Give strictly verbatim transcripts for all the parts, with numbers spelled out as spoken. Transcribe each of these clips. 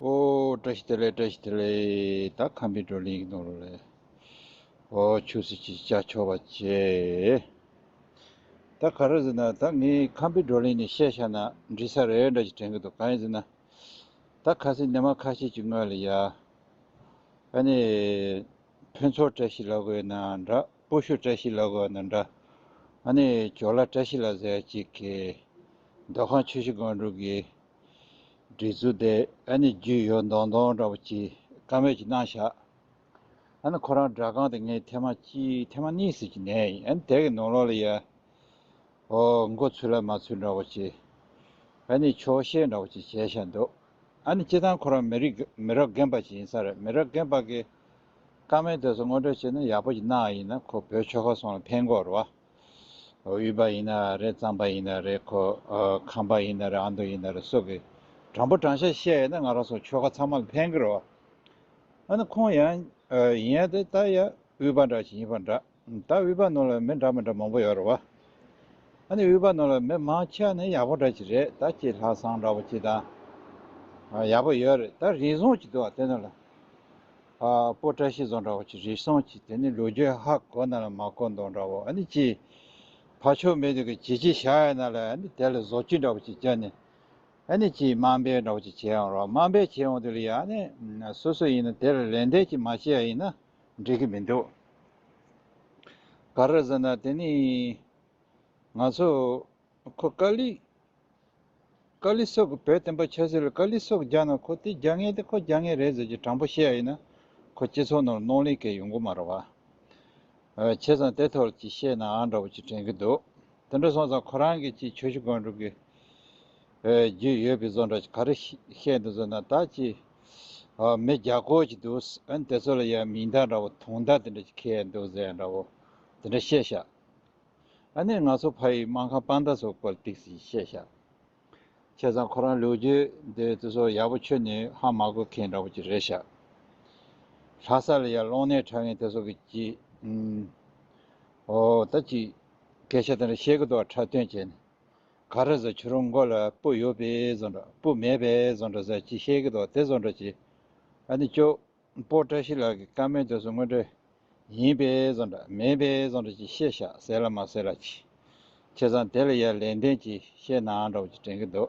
ཨོ། བཀྲ་ཤིས་བདེ་ལེགས། བཀྲ་ཤིས་བདེ་ལེགས། ད་ཁམས་པའི་བགྲོ་གླེང་གི་ནང་ལོགས་ལ། ཨོ། ཆུ་ཚོད་གཅིག་བཅར་ཆོག་པ་བྱས། ད་ག་རེ་ཟེར་ན། ད་ངས་ཁམས་པའི་བགྲོ་གླེང་ནས་བཤད་བཞག་ན་འགྲིག་ས་རེད་འདྲ་ཞིག་དྲན་གྱི་འདུག་གང་ཡིན་ཟེར་ན། ད་ཁ་སང་ཉི་མ་ཁ་ཤས་ཀྱི་སྔོན་ལ་ཡ། ཨ་ནི། ཕུན་ཚོགས་བཀྲ་ཤིས་ལབ་དགོས་ན་འདྲ། སྤོ་ཤུལ་བཀྲ་ཤིས་ལབ་དགོས་ན་འདྲ། ཨ་ནི་ཇོ་ལ་བཀྲ་ཤིས་ལགས་ཟེར་ཅིག་གིས། མདོ་ཁམས་ཆུ་བཞི་སྒང་དྲུག་གི་སྒྲིག་འཛུགས་དེ་ཨ་ནི་རྒྱུས་ཡོད་མདོག་མདོག་འདྲ་པོ་ཅིག་བཀའ་མོལ་ཅིག་གནང་བཞག་ཨ་ནི་ཁོ་རང་སྦྲག་ཁང་དེ་ངས་ཐེངས་མ་གཅིག་ཐེངས་མ་གཉིས་ཙམ་ཅིག་ཉན་ཡིན། ཨ་ནི་དེ་གི་ནང་ལོགས་ལ་ཡ། ཨོ། མགོ་ཚོས་ལ་མ་ཚོས་འདྲ་པོ་ཅིག་ཨ་ནི་ཆོག་ཤེས་འདྲ་པོ་ཅིག་བྱས་བཞག་འདུག་ཨ་ནི་སྤྱིར་བཏང་ཁོ་རང་མི་རིགས་མི་རབས་རྒན་པ་ཅིག་ཡིན་ས་རེད། མི་རབས་རྒན་པ་གི་བཀའ་མོལ་དེ་ཚོ་ངོ་སྤྲོད་བྱས་ན་ཡག་པོ་ཅིག་གནང་ཡིན་ན་ཁོ་བོད་ཆོལ་ཁ་གསུམ་ལ་ཕན་གྱི་ཡོད་རེད་པ། དབུས་པ་ཡིན་ན་རེད། གཙང་པ་ཡིན་ན་རེད། ཁོ་ཨ་ཁམས་པ་ཡིན་ན་རེད། ཨ་མདོ་ཡིན་ན་རེད། སོགས་ཀྱི་དྲང་པོ་དྲང་བཞག་བཤད་ཡིན་ན་ང་རང་ཚོ་ཆོལ་ཁ་ཚང་མ་ལ་ཕན་གྱི་རེད་པ། ཨ་ནི་ཁོང་ཡང་ཨ་ཡིན་ཡ་དེ་ད་ཡ་དབུས་པ་འདྲ་ཞིག་ཡིན་པ་འདྲ། ད་དབུས་པ་ནང་ལ་མི་འདྲ་མི་འདྲ་མང་པོ་ཡོད་རེད་པ། ཨ་ནི་དབུས་པ་ནང་ལ་མི་མང་ཆེ་བ་ནི་ཡག་པོ་འདྲ་ཅིག་རེད། ད་ཅིག་ལྷག་བསམ་འདྲ་པོ་ཅིག་དང་། ཨ་ཡག་པོ་ཡོད་རེད། ད་རིགས་བཟང་ཅིག་འདུག་པ། དེ་ནང་ལ་ཨ་སྤོ་བཀྲ་ཤིས་བཟང་འདྲ་པོ་ཅིག་རིགས་བཟང་ཅིག་དེ་ནི་ལོ་རྒྱུས་ཧ་གོ་ན་ལ་མ་གོ་མདོག་འདྲ་པོ། ཨ་ནི་ཅིག་ཕར་ཕྱོགས་མི་དེ་གི་བྱས་རྗེས་བཞག་ཡ་ན་ལ། ཨ་ནི་དེ་ལ་བཟོ་བཅོས་འདྲ་པོ་ཅིག་བརྒྱབ་ནས། ཨ་ནི་ཅིག་དམའ་འབེབས་འདྲ་པོ་ཅིག་བྱས་ཡོང་རོགས། དམའ་འབེབས་བྱས་ཡོང་དུས་ལ་ཡ་ཨ་ནི་སོ་སོ་ཡིན་ན་དེ་ལ་ལན་འདེབས་ཅིག་མ་བྱས་ཡ་ཡིན་ན་འགྲིག་གི་མི་འདུག་ག་རེ་ཟེར་ན་དེ་ནི་ང་ཚོ་ཁོ་དཀའ་ལས་དཀའ་ལས་སོགས་ཀྱི་བོད་བསྟན་པ་ཆབ་སྲིད་ལ་དཀའ་ལས་སོགས་རྒྱག་ན་ཁོ་དེ་རྒྱག་མཁན་དེ་ཁོ་རྒྱག་མཁན་རེད་ཟེར་གྱི་དྲང་པོ་བཤད་ཡ་ཡིན་ན་ཁོ་སྤྱི་ཚོགས་ནང་ལ་གནོད་ལན་གང་ཡང་ཡོང་གི་མ་རེད་པ། ཨ་བྱས་ཙང་དེ་ཐོག་ལ་ཅིག་བཤད་ན་ཨ་འདྲ་པོ་ཅིག་དྲན་གྱི་འདུག་དེ་འདྲ་སོང་ཙང་ཁོ་རང་གིས་ཅིག་ཆུ་བཞི་སྒང་དྲུག་གི་ཨ་རྒྱུས་ཡོད་པའི་བཟོ་འདྲ་ཅིག་ག་རེ་བཤད་འདུག་ཟེར་ན། ད་ཅིག་ཨ་མི་བརྒྱ་སྐོར་ཅིག་འདུག་ཨ་ནི་དེ་ཚོ་ལ་ཡ་མིང་རྟགས་འདྲ་པོ་དུང་རྟགས་དེ་འདྲ་ཅིག་འཁེལ་འདུག་ཟེར་འདྲ་པོ་དེ་འདྲ་བཤད་ཤག་ཨ་ནི་ང་ཚོ་ཕ་ཡི་སྨར་ཁམས་དཔའ་མདའ་སོགས་སྐོར་ཏོག་ཙམ་བཤད་ཤག་བྱས་ཙང་ཁོ་རང་ལོ་རྒྱུས་འདི་དེ་ཚོ་ཡག་པོ་ཁྱོན་ནས་ཧ་མ་གོ་མཁན་འདྲ་པོ་ཅིག་རེད་ཤག་ལྷ་ས་ལ་ཡ་གློག་བརྙན་འཁྲབ་མཁན་དེ་ཚོ་གི་ཅིག་ཨུམ། ཨོ་ད་ཅིག་སྐད་ཆ་དེ་འདྲ་བཤད་གི་འདུག་འཁྲབ་སྟོན་བྱས་ནས། ག་རེ་ཟེར། ཁྱོད་རང་མགོ་ལ་སྤུ་ཡོད་པས་བཟོ་འདྲ། སྤུ་མེད་པས་བཟོ་འདྲ་ཟེར་ཅིག་བཤད་གི་འདུག་དེ་བཟོ་འདྲ་ཅིག་ཨ་ནི་ཅོ། སྤོ་བཀྲ་ཤིས་ལགས་ཀྱི་བཀའ་མོལ་དེ་ཚོ་དངོས་འབྲེལ་ཡིན་པས་བཟོ་འདྲ་མིན་པས་བཟོ་འདྲ་ཅིག་བཤད་ཤག་གསལ་ལ་མ་གསལ་ལ་ཅིག་བྱས་ཙང་དེ་ལ་ཡ་ལན་འདེབས་ཅིག་བཤད་ན་འདྲ་པོ་ཅིག་དྲན་གྱི་འདུག་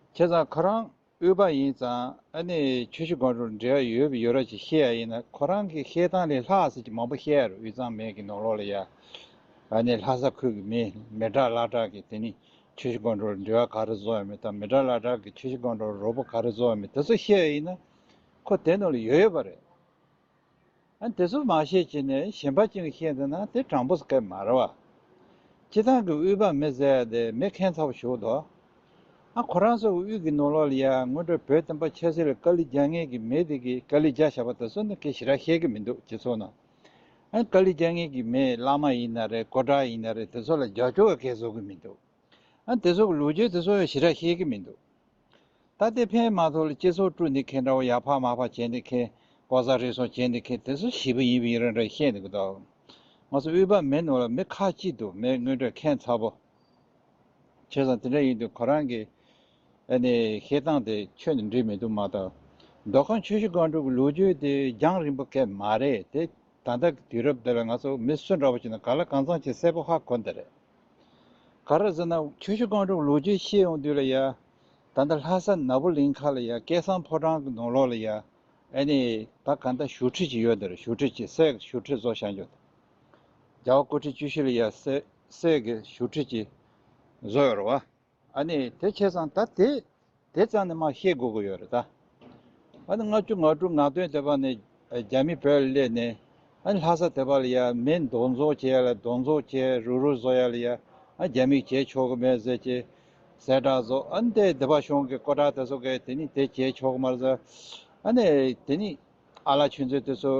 བྱས་ཙང་ཁོ་རང་དབུས་པ་ཡིན་ཙང་ཨ་ནི་ཆུ་བཞི་སྒང་དྲུག་འབྲེལ་བ་ཡོད་པ་ཡོད་ར་ཅིག་བཤད་ཡ་ཡིན་ན། ཁོ་རང་གི་བཤད་སྟངས་ལས་ལྷག་ཙམ་ཅིག་མང་པོ་བཤད་ཡ་རེད། དབུས་གཙང་མའི་གི་ནང་ལོགས་ལ་ཡ་ཨ་ནི་ལྷ་ས་ཁུལ་གྱི་མི་མི་དྲག་བླ་དྲག་གི་དེ་ནི་ཆུ་བཞི་སྒང་དྲུག་ལ་འབྲེལ་བ་ག་རེ་བཟོ་ཡ་མེད་དང་། མི་དྲག་བླ་དྲག་གི་ཆུ་བཞི་སྒང་དྲུག་ལ་རོགས་པ་ག་རེ་བཟོ་ཡ་མེད་དེ་ཚོ་བཤད་ཡ་ཡིན་ན། ཁོ་དེ་ནང་ལ་ཡོད་ཡོད་པ་རེད། ཨ་དེ་ཚོ་མ་བཤད་བྱས་ནས་གཞན་པ་ཅིག་བཤད་འདུག་ན་དེ་དྲང་པོ་སྐད་མ་རེད་བ། སྤྱིར་བཏང་གི་དབུས་པ་མི་ཟེར་ཡ་དེ་མི་ཁྱད་མཚར་པོ་ཞིག་འདུག་ཨ་ཁོ་རང་ཚོ་གི་དབུས་ཀྱི་ནང་ལོགས་ལ་ཡ་དངོས་འབྲེལ་བོད་བསྟན་པ་ཆབ་སྲིད་ལ་དཀའ་ལས་རྒྱག་མཁན་གྱི་མི་དེ་གིས་དཀའ་ལས་རྒྱག་བཞག་པ་དེ་ཚོ་ནི་སྐད་ཞེ་དྲག་བཤད་ཀྱི་མི་འདུག་སྤྱི་ཚོགས་ནང་། ཨ་དཀའ་ལས་རྒྱག་མཁན་གྱི་མི་བླ་མ་ཡིན་ན་རེད། སྐུ་དྲག་ཡིན་ན་རེད། དེ་ཚོ་ལ་རྒྱབ་སྐྱོར་གྱི་སྐད་བཟོ་གི་མི་འདུག་ཨ་དེ་ཚོ་གི་ལོ་རྒྱུས་དེ་ཚོ་ཡང་ཞེ་དྲག་ཤེས་ཀྱི་མི་འདུག་ད་ལྟའི་ཕན་མ་ཐོགས་ལ་སྤྱི་ཚོགས་དཀྲུག་ནས་མཁན་འདྲ་བོ། ཡར་འཕར་མར་འཕར་བྱས་ནས་མཁན། ལྐོག་ཟ་རུལ་སུངས་བྱས་ནས་མཁན་དེ་ཚོ་ཞེ་པོ་ཡིན་པ་ཡིན་ར་འདྲ་བཤད་འདུག་གི་འདུག་ང་ཚོ་དབུས་པ་མི་ནང་ལ་མི་ཁག་གཅིག་འདུག་མི་དངོས་འབྲེལ་ཁྱད་མཚར་པོ། བྱས་ཙང་དེ་འདྲ་ཡིན་དུས་ཁོ་རང་གི་ཨ་ནི་བཤད་སྟངས་དེ་ཁྱོན་ནས་འགྲིག་མི་འདུག་མ་གཏོགས། མདོ་ཁམས་ཆུ་བཞི་སྒང་དྲུག་གི་ལོ་རྒྱུས་དེ་རྒྱང་རིང་པོ་གང་ཡང་མ་རེད་དེ། ད་ལྟ་གི་དུས་རབས་འདི་ལ་ང་ཚོ་མི་སུ་འདྲ་བོ་ཅིག་ན་ག་ལ་གང་འཚམ་ཅིག་གསལ་པོ་ཧ་གོ་འདི་རེད། ག་རེ་ཟེར་ན་ཆུ་བཞི་སྒང་དྲུག་ལོ་རྒྱུས་བཤད་ཡོང་དུས་ལ་ཡ། ད་ལྟ་ལྷ་ས་ན་བུ་གླིང་ཁ་ལ་ཡ་སྐལ་བཟང་ཕོ་བྲང་གི་ནང་ལོགས་ལ་ཡ། ཨ་ནི་ད་ག་འདྲ་བཞུགས་ཁྲི་ཅིག་ཡོད་འདི་རེད། བཞུགས་ཁྲི་ཅིག་གསེར་གྱི་བཞུགས་ཁྲི་བཟོ་བཞག་འཇོག་རྒྱལ་བ་སྐུ་ཕྲེང་བཅུ་བཞི་ལ་ཡ་གསེར་གསེར་གྱི་བཞུགས་ཁྲི་ཅིག་བཟོ་ཡོད་རེད་བ། ཨ་ནི་དེ་བྱས་ཙང་ད་དེ་དེ་རྩ་ནས་མར་བཤད་དགོས་ཀྱི་ཡོད་རེད་ད། ཨ་ནི་ལྔ་བཅུ་ང་དྲུག་ང་བདུན་དེ་བར་ནས་རྒྱ་མི་བོད་ལ་སླེབས་ནས། ཨ་ནི་ལྷ་ས་དེ་བར་ལ་ཡ་མི་གདོང་བཟོ་བྱེད་ཡ་ལ་གདོང་བཟོ་བྱེད། རུ་རུ་བཟོ་ཡ་ལ་ཡ། ཨ་རྒྱ་མིས་བྱེད་ཆོག་གི་མེད་ཟེར་གྱི་གསལ་བསྒྲགས་བཟོ། ཨ་ནི་དེ་སྡེ་པ་གཞུང་གི་སྐུ་དྲག་དེ་ཚོ་གིས་དེ་ནི་དེ་བྱེད་ཆོག་གི་མ་རེད་ཟེར། ཨ་ནི་དེ་ནི་ཨ་ལགས་ཆོས་མཛད་དེ་ཚོ་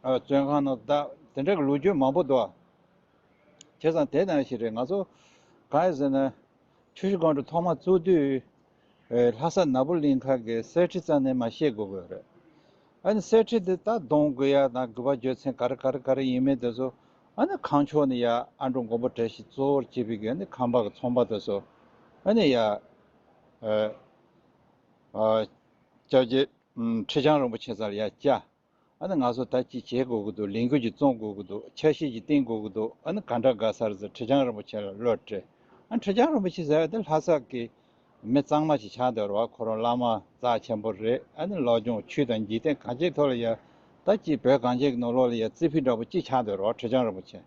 བཙོན་ཁང་ནང་བདག་དེ་འདྲ་གི་ལོ་རྒྱུས་མང་པོ་འདུག་ཨ། བྱས་ཙང་དེ་ནང་བཞིན་རེད། ང་ཚོ་གང་ཡིན་ཟེར་ན། ཆུ་བཞི་སྒང་དྲུག་ཐོག་མ་བཙུགས་དུས། ཨེ་ལྷ་ས་ན་བུ་གླིང་ཁ་གི་གསེར་ཁྲི་རྩ་ནས་མར་བཤད་དགོས་ཀྱི་ཡོད་རེད། ཨ་ནི་གསེར་ཁྲི་འདི་ད་གདོང་དགོས་ཡ་དང་དགོས་པ་བརྗོད་ཚན་ག་རེ་ག་རེ་ག་རེ་ཡིན་མིན་དེ་ཚོ། ཨ་ནི་ཁང་ཕྱོགས་ནས་ཡ་ཨ་འབྲུག་མགོན་པོ་བཀྲ་ཤིས་གཙོ་བོར་བྱས་པའི་གི་ཨ་ནི་ཁང་པ་གི་ཚོང་པ་དེ་ཚོ། ཨ་ནི་ཡ། ཨེ། ཨ། སྐྱབས་རྗེ་ཨམ་ཁྲི་བྱང་རིན་པོ་ཆེ་ས་ལ་ཡར་བཅར། ཨ་ནི་ང་ཚོ་ད་ཅི་བྱེད་དགོས་ཀྱི་འདུག་ལས་འགུལ་ཅིག་བརྩམ་དགོས་ཀྱི་འདུག་འཆར་གཞི་ཅིག་བཏིང་དགོས་ཀྱི་འདུག་ཨ་ནི་ག་འདྲ་དགའ་ས་རེད་ཟེར་ཁྲི་བྱང་རིན་པོ་ཆེ་ལ་བློ་དྲིས། ཨ་ཁྲི་བྱང་རིན་པོ་ཆེ་ཟེར་བ་དེ་ལྷ་ས་གི་མི་གཙང་མ་ཞིག་ཆགས་བསྡད་རེད་བ། ཁོ་རང་བླ་མ་རྩ་ཆེན་པོ་རེད། ཨ་ནི་སློབ་སྦྱོང་ཆོས་དང་འཇིག་རྟེན་གང་ཅིའི་ཐོག་ལ་ཡ་ད་ཅི་བོད་གངས་ཅན་གྱི་ནང་ལོགས་ལ་ཡ་རྩེ་ཕུད་འདྲ་པོ་ཅིག་ཆགས་བསྡད་རེད་བ་ཁྲི་བྱང་རིན་པོ་ཆེ།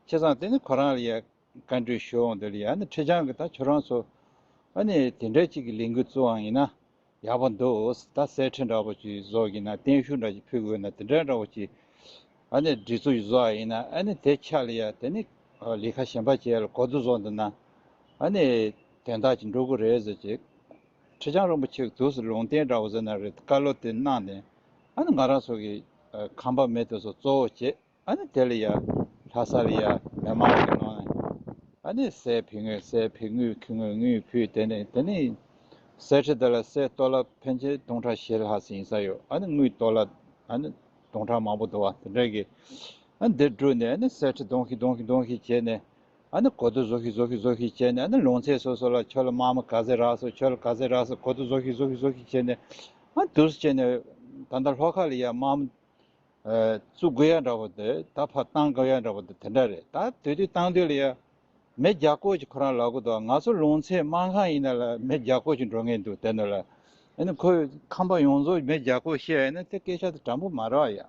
བྱས་ཙང་དེ་ནི་ཁོ་རང་ལ་ཡ་བཀའ་འདྲི་ཞུ་འོང་དུས་ལ་ཡ་ཨ་ནི་ཁྲི་བྱང་གིས་ད་ཁྱོད་རང་ཚོ་ཨ་ནི་དེ་འདྲ་ཅིག་གི་ལས་འགུལ་བཙུགས་པ་ཡིན་ན་ཡག་པོ་འདུག་ད་གསེར་ཁྲི་འདྲ་པོ་ཅིག་བཟོ་གི་ན་བརྟན་བཞུགས་འདྲ་ཅིག་ཕུལ་དགོས་ན་དེ་འདྲ་འདྲ་པོ་ཅིག་ཨ་ནི་སྒྲིག་འཛུགས་ཅིག་བཟོ་བ་ཡིན་ན་ཨ་ནི་དེ་ཆ་ལ་ཡ་དེ་ནི་ལས་ཀ་གཞན་པ་བྱས་ལ་གོ་བསྡུར་བཟོ་འདུག་ན་ཨ་ནི་དོན་དག་ཅིག་འགྲོ་གི་རེད་ཟེར་ཅིག་ཁྲི་བྱང་རིན་པོ་ཆེ་གིས་དུས་སུ་ལུང་བསྟན་འདྲ་པོ་ཟེར་ན་རེད། བཀའ་སློབ་དེ་གནང་ནས་ཨ་ནི་ང་རང་ཚོ་གི་ཨ་ཁམས་པ་མི་དེ་ཚོ་གཙོ་བོ་བྱས། ཨ་ནི་དེ་ལ་ཡ་ལྷ་ས་ལ་ཡ་མི་མང་གི་ནང་ནས་ཨ་ནི་གསེར་ཕུལ་དངུལ་གསེར་ཕུལ་དངུལ་ཕུལ་དངུལ་དངུལ་ཕུལ། དེ་ནས་དེ་ནས་གསེར་ཁྲི་དེ་ལ་གསེར་ཏོ་ལ་ཕན་ཆད་དུང་ཕྲག་བཞི་ལྷག་ཙམ་ཡིན་ས་ཡོད། ཨ་ནི་དངུལ་ཏོ་ལ་ཨ་ནི་དུང་ཕྲག་མང་པོ་འདུག་བ། དེ་འདྲ་གི་ཨ་ནི་འདིར་བསྒྲུགས་ནས་ཨ་ནི་གསེར་ཁྲི་གཏོང་གི་གཏོང་གི་གཏོང་གི་བྱས་ནས་ཨ་ནི་གོ་བསྡུར་བཟོ་གི་བཟོ་གི་བཟོ་གི་བྱས་ནས་ཨ་ནི་ལུང་ཚན་སོ་སོ་ལ་ཁྱོད་ལ་དམག་མི་ག་ཚོད་རག་སོང་། ཁྱོད་ལ་ག་ཚོད་རག་སོང་། གོ་བསྡུར་བཟོ་གི་བཟོ་གི་བཟོ་གི་བྱས་ནས་ཨ་འདུག་སེ་བྱས་ནས་ད་ལྟ་ལྷོ་ཁ་ལ་ཡ་དམག་མི་ཨ་བཙུགས་དགོས་ཡ་འདྲ་པོ་དེ་ད་ཕར་བཏང་དགོས་ཡ་འདྲ་པོ་དེ་དེ་འདྲ་རེད། ད་དེ་དུས་བཏང་དུས་ལ་ཡ་མི་བརྒྱ་སྐོར་ཅིག་ཁོ་རང་ལབ་གི་འདུག་ང་ཚོ་ལུང་ཚན་དམག་ཁང་ཡིན་ན་ལ་མི་བརྒྱ་སྐོར་ཅིག་འགྲོ་མཁན་འདུག་དེ་ནང་ལ་ཨ་ནི་ཁོས་ཁམས་པ་ཡོངས་རྫོགས་མི་བརྒྱ་སྐོར་བཤད་ཡ་ཡིན་ན་དེ་སྐད་ཆ་དེ་དྲང་པོ་མ་རེད་བ་ཡ།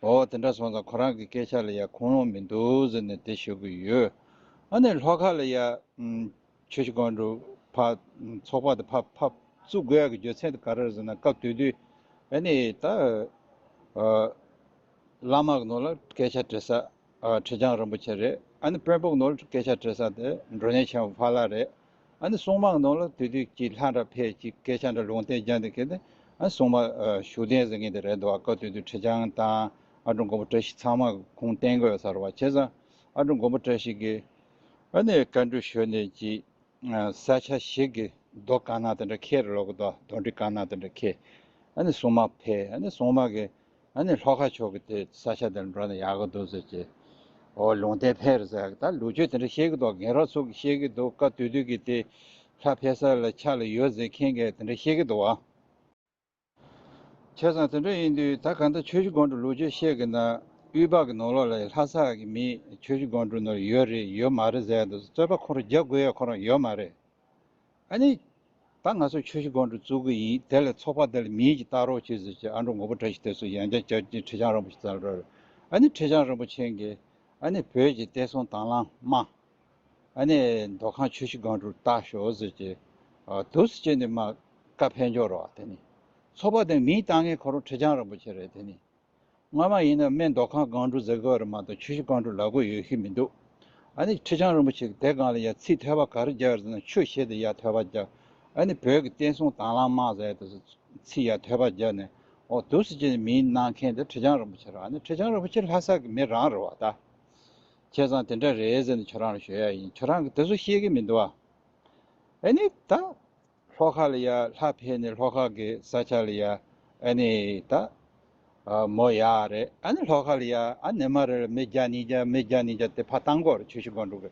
འོ་དེ་འདྲ་སོང་ཙང་ཁོ་རང་གི་སྐད་ཆ་ལ་ཡ་ཁུངས་ལུང་མི་འདུག་ཟེར་ནས་དེ་ཞུ་གི་ཡོད། ཨ་ནི་ལྷོ་ཁ་ལ་ཡ་ཨམ་ཆུ་བཞི་སྒང་དྲུག་ཕར་ཨམ་ཚོགས་པ་དེ་ཕར་ཕར་བཙུགས་དགོས་ཡ་གི་རྒྱུ་མཚན་དེ་ག་རེ་རེད་ཟེར་ན། སྐབས་དེ་དུས་ཨ་ནི་ད་ཨ་བླ་མ་གི་ནང་ལ་སྐད་ཆ་དྲི་ས་ཨ་ཁྲི་བྱང་རིན་པོ་ཆེ་རེད། ཨ་ནི་དཔོན་པོ་གི་ནང་ལ་སྐད་ཆ་དྲི་ས་དེ་མགྲོན་གཉེར་ཆེན་པོ་ཕ་ལགས་རེད། ཨ་ནི་སྲུང་མ་གི་ནང་ལ་དེ་དུས་ཀྱི་ལྷ་འདྲ་ཕེབས་ཀྱི་སྐད་ཆ་འདྲ་ལུང་བསྟན་རྒྱག་འདི་གལ་ཏེ་ཨ་སྲུང་མ་ཨ་བཞུགས་གདན་ཟེར་མཁན་དེ་རེད་འདུག་ཨ་སྐབས་དེ་དུས་ཁྲི་བྱང་དང་ཨ་འབྲུག་མགོན་པོ་བཀྲ་ཤིས་ཚང་མ་ཁུངས་བསྟན་དགོས་ས་རེད་བ། བྱས་ཙང་ཨ་འབྲུག་མགོན་པོ་བཀྲ་ཤིས་ཀྱིས་ཨ་ནི་བཀའ་འདྲི་ཞུས་ནས་ཀྱི་ཨ་ས་ཆ་ཞིག་གི་རྡོ་དཀར་ནག་དེ་འདྲ་འཁྱེར་ལོག་གི་འདུག་རྡོ་འགྲེལ་དཀར་ནག་དེ་འདྲ་འཁྱེར། ཨ་ནི་སྲུང་མ་ཕེབས། ཨ་ནི་སྲུང་མ་གིས་ཨ་ནི་ལྷོ་ཁ་ཕྱོགས་ཀྱི་དེ་ས་ཆ་དེར་འགྲོ་ན་ཡག་གི་འདུག་ཟེར་གྱི། འོ་ལུང་བསྟན་ཕེབས་རེད་ཟེར་གི། ད་ལོ་རྒྱུས་དེ་འདྲ་བཤད་གི་འདུག་རྒན་རབས་ཚོ་གིས་བཤད་གི་འདུག་སྐབས་དེ་དུས་ཀྱི་དེ་ལྷ་ཕེབས་ས་ལ་ཆ་ལ་ཡོད་ཟེར་མཁན་གྱིས་དེ་འདྲ་བཤད་གི་འདུག་བ། བྱས་ཙང་དེ་འདྲ་ཡིན་དུས་ད་གང་ལྟར་ཆུ་བཞི་སྒང་དྲུག་ལོ་རྒྱུས་བཤད་གི་ན་དབུས་པ་གི་ནང་ལོགས་ལ་ལྷ་ས་གི་མི་ཆུ་བཞི་སྒང་དྲུག་ནང་ཡོད་རེད་ཡོད་མ་རེད་ཟེར་ཡ་འདུག་རྩོད་པ་ཁོ་རང་རྒྱག་དགོས་ཡ་ཁོ་རང་ཡོད་མ་རེད། ཨ་ནི། ད་ང་ཚོ་ཆུ་བཞི་སྒང་དྲུག་བཙུགས་གི་ཡིན། དེ་ལ་ཚོགས་པ་དེ་ལ་མིང་ཅིག་བཏགས་རོགས་བྱེད་ཟེར་གྱི་ཨ་འབྲུག་མགོན་པོ་བཀྲ་ཤིས་དེ་ཚོ་ཡང་བསྐྱར་སྐྱབས་རྗེ་ཁྲི་བྱང་རིན་པོ་ཆེ་ཚང་ལ་རོགས། ཨ་ནི་ཁྲི་བྱང་རིན་པོ་ཆེ་གིས་ཨ་ནི་བོད་ཀྱི་བསྟན་སྲུང་དྭང་བླངས་དམག་ཨ་ནི་མདོ་ཁམས་ཆུ་བཞི་སྒང་དྲུག་བཏགས་ཤོག་ཟེར་གྱི་ཨ་འདུག་སེ་བྱས་ནས་མར་བཀའ་ཕེབས་འབྱོར་རོགས། དེ་ནི་ཚོགས་པ་དེ་མིང་བཏགས་མཁན་ཁོ་རང་ཁྲི་བྱང་རིན་པོ་ཆེ་རེད། དེ་ནི། སྔོན་མ་ཡིན་ན་སྨད་མདོ་ཁམས་སྒང་དྲུག་ཟེར་དགོས་རེད་མ་གཏོགས་ཆུ་བཞི་སྒང་དྲུག་ལབ་དགོས་ཡོད་ཤེས་མི་འདུག་ཨ་ནི་ཁྲི་བྱང་རིན་པོ་ཆེ་གིས་དེ་སྒང་ལ་ཡ་ཚིག་ཐོས་པ་ག་རེ་རྒྱག་རེད་ཟེར་ན་ཆུ་བཞི་དེ་ཡར་ཐོས་པ་རྒྱག་ཨ་ནི་བོད་ཀྱི་བསྟན་སྲུང་དྭང་བླངས་དམག་ཟེར་ཡ་དེ་ཚོ་ཚིག་ཡར་ཐོས་པ་རྒྱག་ནས་འོ་འདུག་སེ་བྱས་ནས་མིང་གནང་མཁན་དེ་ཁྲི་བྱང་རིན་པོ་ཆེ་རེད། ཨ་ནི་ཁྲི་བྱང་རིན་པོ་ཆེ་ལྷ་ས་གི་མི་རང་རེད་བ་ད། བྱས་ཙང་དེ་འདྲ་རེད་ཟེར་ནས་ཁྱོད་རང་ལ་ཞུ་ཡ་ཡིན། ཁྱོད་རང་གིས་དེ་ཚོ་ཤེས་ཀྱི་མི་འདུག་ཨ། ཨ་ནི་ད། ལྷོ་ཁ་ལ་ཡ་ལྷ་ཕེབས་ནས་ལྷོ་ཁ་གི་ས་ཆ་ལ་ཡ་ཨ་ནི་ད་ཨ་མོ་ཡག་རེད། ཨ་ནི་ལྷོ་ཁ་ལ་ཡ་ཨ་ནི་མ་རེད་མི་བརྒྱ་ཉིས་བརྒྱ་མི་བརྒྱ་ཉིས་བརྒྱ་དེ་ཕར་བཏང་དགོས་རེད། ཆུ་བཞི་སྒང་དྲུག་གི་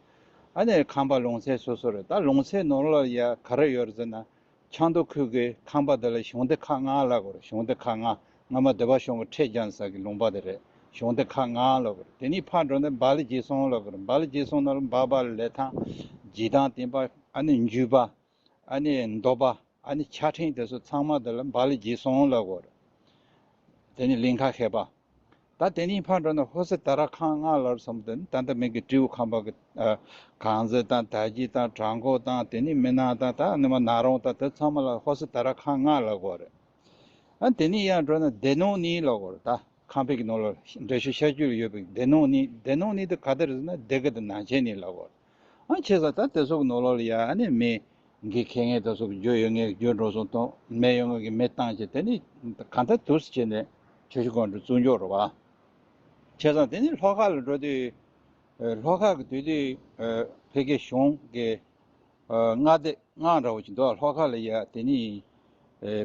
ཨ་ནི་ཁམས་པ་ལུང་ཚན་སོ་སོ་རེད། ད་ལུང་ཚན་ནང་ལ་ཡ་ག་རེ་ཡོད་རེད་ཟེར་ན་ཆབ་མདོ་ཁུལ་གི་ཁམས་པ་དེ་ལ་གཞུང་སྡེ་ཁག་ལྔ་ལབ་དགོས་རེད། གཞུང་སྡེ་ཁག་ལྔ་སྔ་མ་སྡེ་པ་གཞུང་གི་ཁྲལ་རྒྱག་ས་གི་ལུང་པ་དེ་རེད། གཞུང་སྡེ་ཁག་ལྔ་ལབ་དགོས་རེད། དེ་ནས་ཕར་འགྲོ་ན་སྦ་ལི་རྗེ་སོང་ལབ་དགོས་རེད། སྦ་ལི་རྗེ་སོང་ནང་ལ་འབའ་སྦ་ལི་ལི་ཐང་རྗེ་ཐང་བསྟན་པ་ཨ་ནི་འཇུ་པ། ཨ་ནི་མདོ་པ། ཨ་ནི་ཕྱག་ཕྲེང་དེ་ཚོ་ཚང་མ་དེ་ལ་སྦ་ལི་རྗེ་སོང་ལབ་དགོས་རེད། དེ་ནི་གླིང་ཁ་མཁས་པ། ད་དེ་ནི་ཕར་འགྲོ་ན་ཧོར་སེ་ད་ར་ཁང་ལྔ་ལབ་སོང་དེ་ནི་ད་ལྟ་མི་གི་སྤྲེའུ་ཁམས་པ་གི་ཨ་གངས་རྫི་དང་དར་རྒྱས་དང་བྲག་འགོ་དང་དེ་ནི་མི་ནག་དང་ད་ནི་མ་ནག་རོང་དང་དེ་ཚང་མ་ལ་ཧོར་སེ་ད་ར་ཁང་ལྔ་ལབ་དགོས་རེད། ཨ་དེ་ནི་ཡར་འགྲོ་ན་སྡེ་སྣོད་གཉིས་ལབ་དགོས་རེད། ད་ཁམས་པའི་གི་ནང་ལ་འགྲེལ་བཤད་བཤད་རྒྱུད་ལ་ཡོད་པའི་སྡེ་སྣོད་གཉིས། སྡེ་སྣོད་གཉིས་དེ་ག་དེ་རེད་ཟེར་ན་སྡེ་དགེ་དང་ནང་ཆེན་གཉིས་ལབ་དགོས་རེད། ཨ་བྱས་ཙང་ད་དེ་ཚོ་གི་ནང་ལོགས་ལ་ཡ་ཨ་ནི་མི་འགན་འཁྱེར་མཁན་དེ་ཚོ་གི་རྒྱུ་ཡོད་མཁན་རྒྱུ་འགྲོ་སོང་གཏོང་མེད་ཡོད་མཁན་གི་མི་བཏང་བྱས་དེ་ནི་གང་ལྟར་འདུག་སེ་བྱས་ནས་ཆུ་བཞི་སྒང་དྲུག་བཙུགས་འཇོག་རེད་བ། བྱས་ཙང་དེ་ནི་ལྷོ་ཁ་ལ་འགྲོ་དུས་ལྷོ་ཁ་གི་དུས་དུས་ཕ་གི་གཞུང་གི་མངའ་སྡེ་ལྔ་འདྲ་བོ་ཅིག་འདུག་ལྷོ་ཁ་ལ་ཡ་དེ་ནི་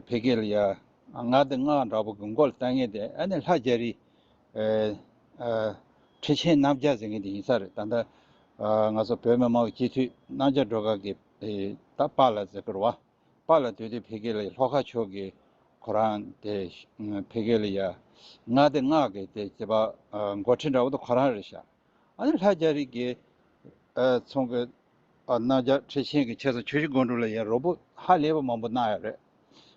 ཕ་གི་ལ་ཡ་མངའ་སྡེ་ལྔ་འདྲ་བོ་གི་མགོ་ལ་བཏགས་མཁན་དེ་ཨ་ནི་ལྷ་རྒྱ་རི། ཨ་ཨ་ཁྲི་ཆེན་རྣམ་རྒྱལ་ཟེར་མཁན་དེ་ཡིན་ས་རེད། ད་ལྟ་ཨ་ང་ཚོ་བོད་མི་མང་གི་སྤྱི་འཐུས་རྣམ་རྒྱལ་སྒྲོལ་དཀར་གྱི་ཨེ་ད་པཱ་ལགས་ཟེར་གི་རེད་བ། པཱ་ལགས་དེ་དུས་ཕ་གི་ལ་ལྷོ་ཁ་ཕྱོགས་ཀྱི་ཁོ་རང་དེ་ཕ་གི་ལ་ཡ་མངའ་སྡེ་ལྔ་གི་དེ་བྱེད་པ་འགོ་ཁྲིད་འདྲ་བོ་དེ་ཁོ་རང་རེད་ཤག་ཨ་ནི་ལྷ་རྒྱ་རི་གི་ཚོང་གི་རྣམ་རྒྱལ་ཁྲི་ཆེན་གྱི་ཆེ་ས་ཆུ་བཞི་སྒང་དྲུག་ལ་ཡ་རོགས་པ་ཧ་ལས་པ་མང་པོ་གནང་ཡོད་རེད།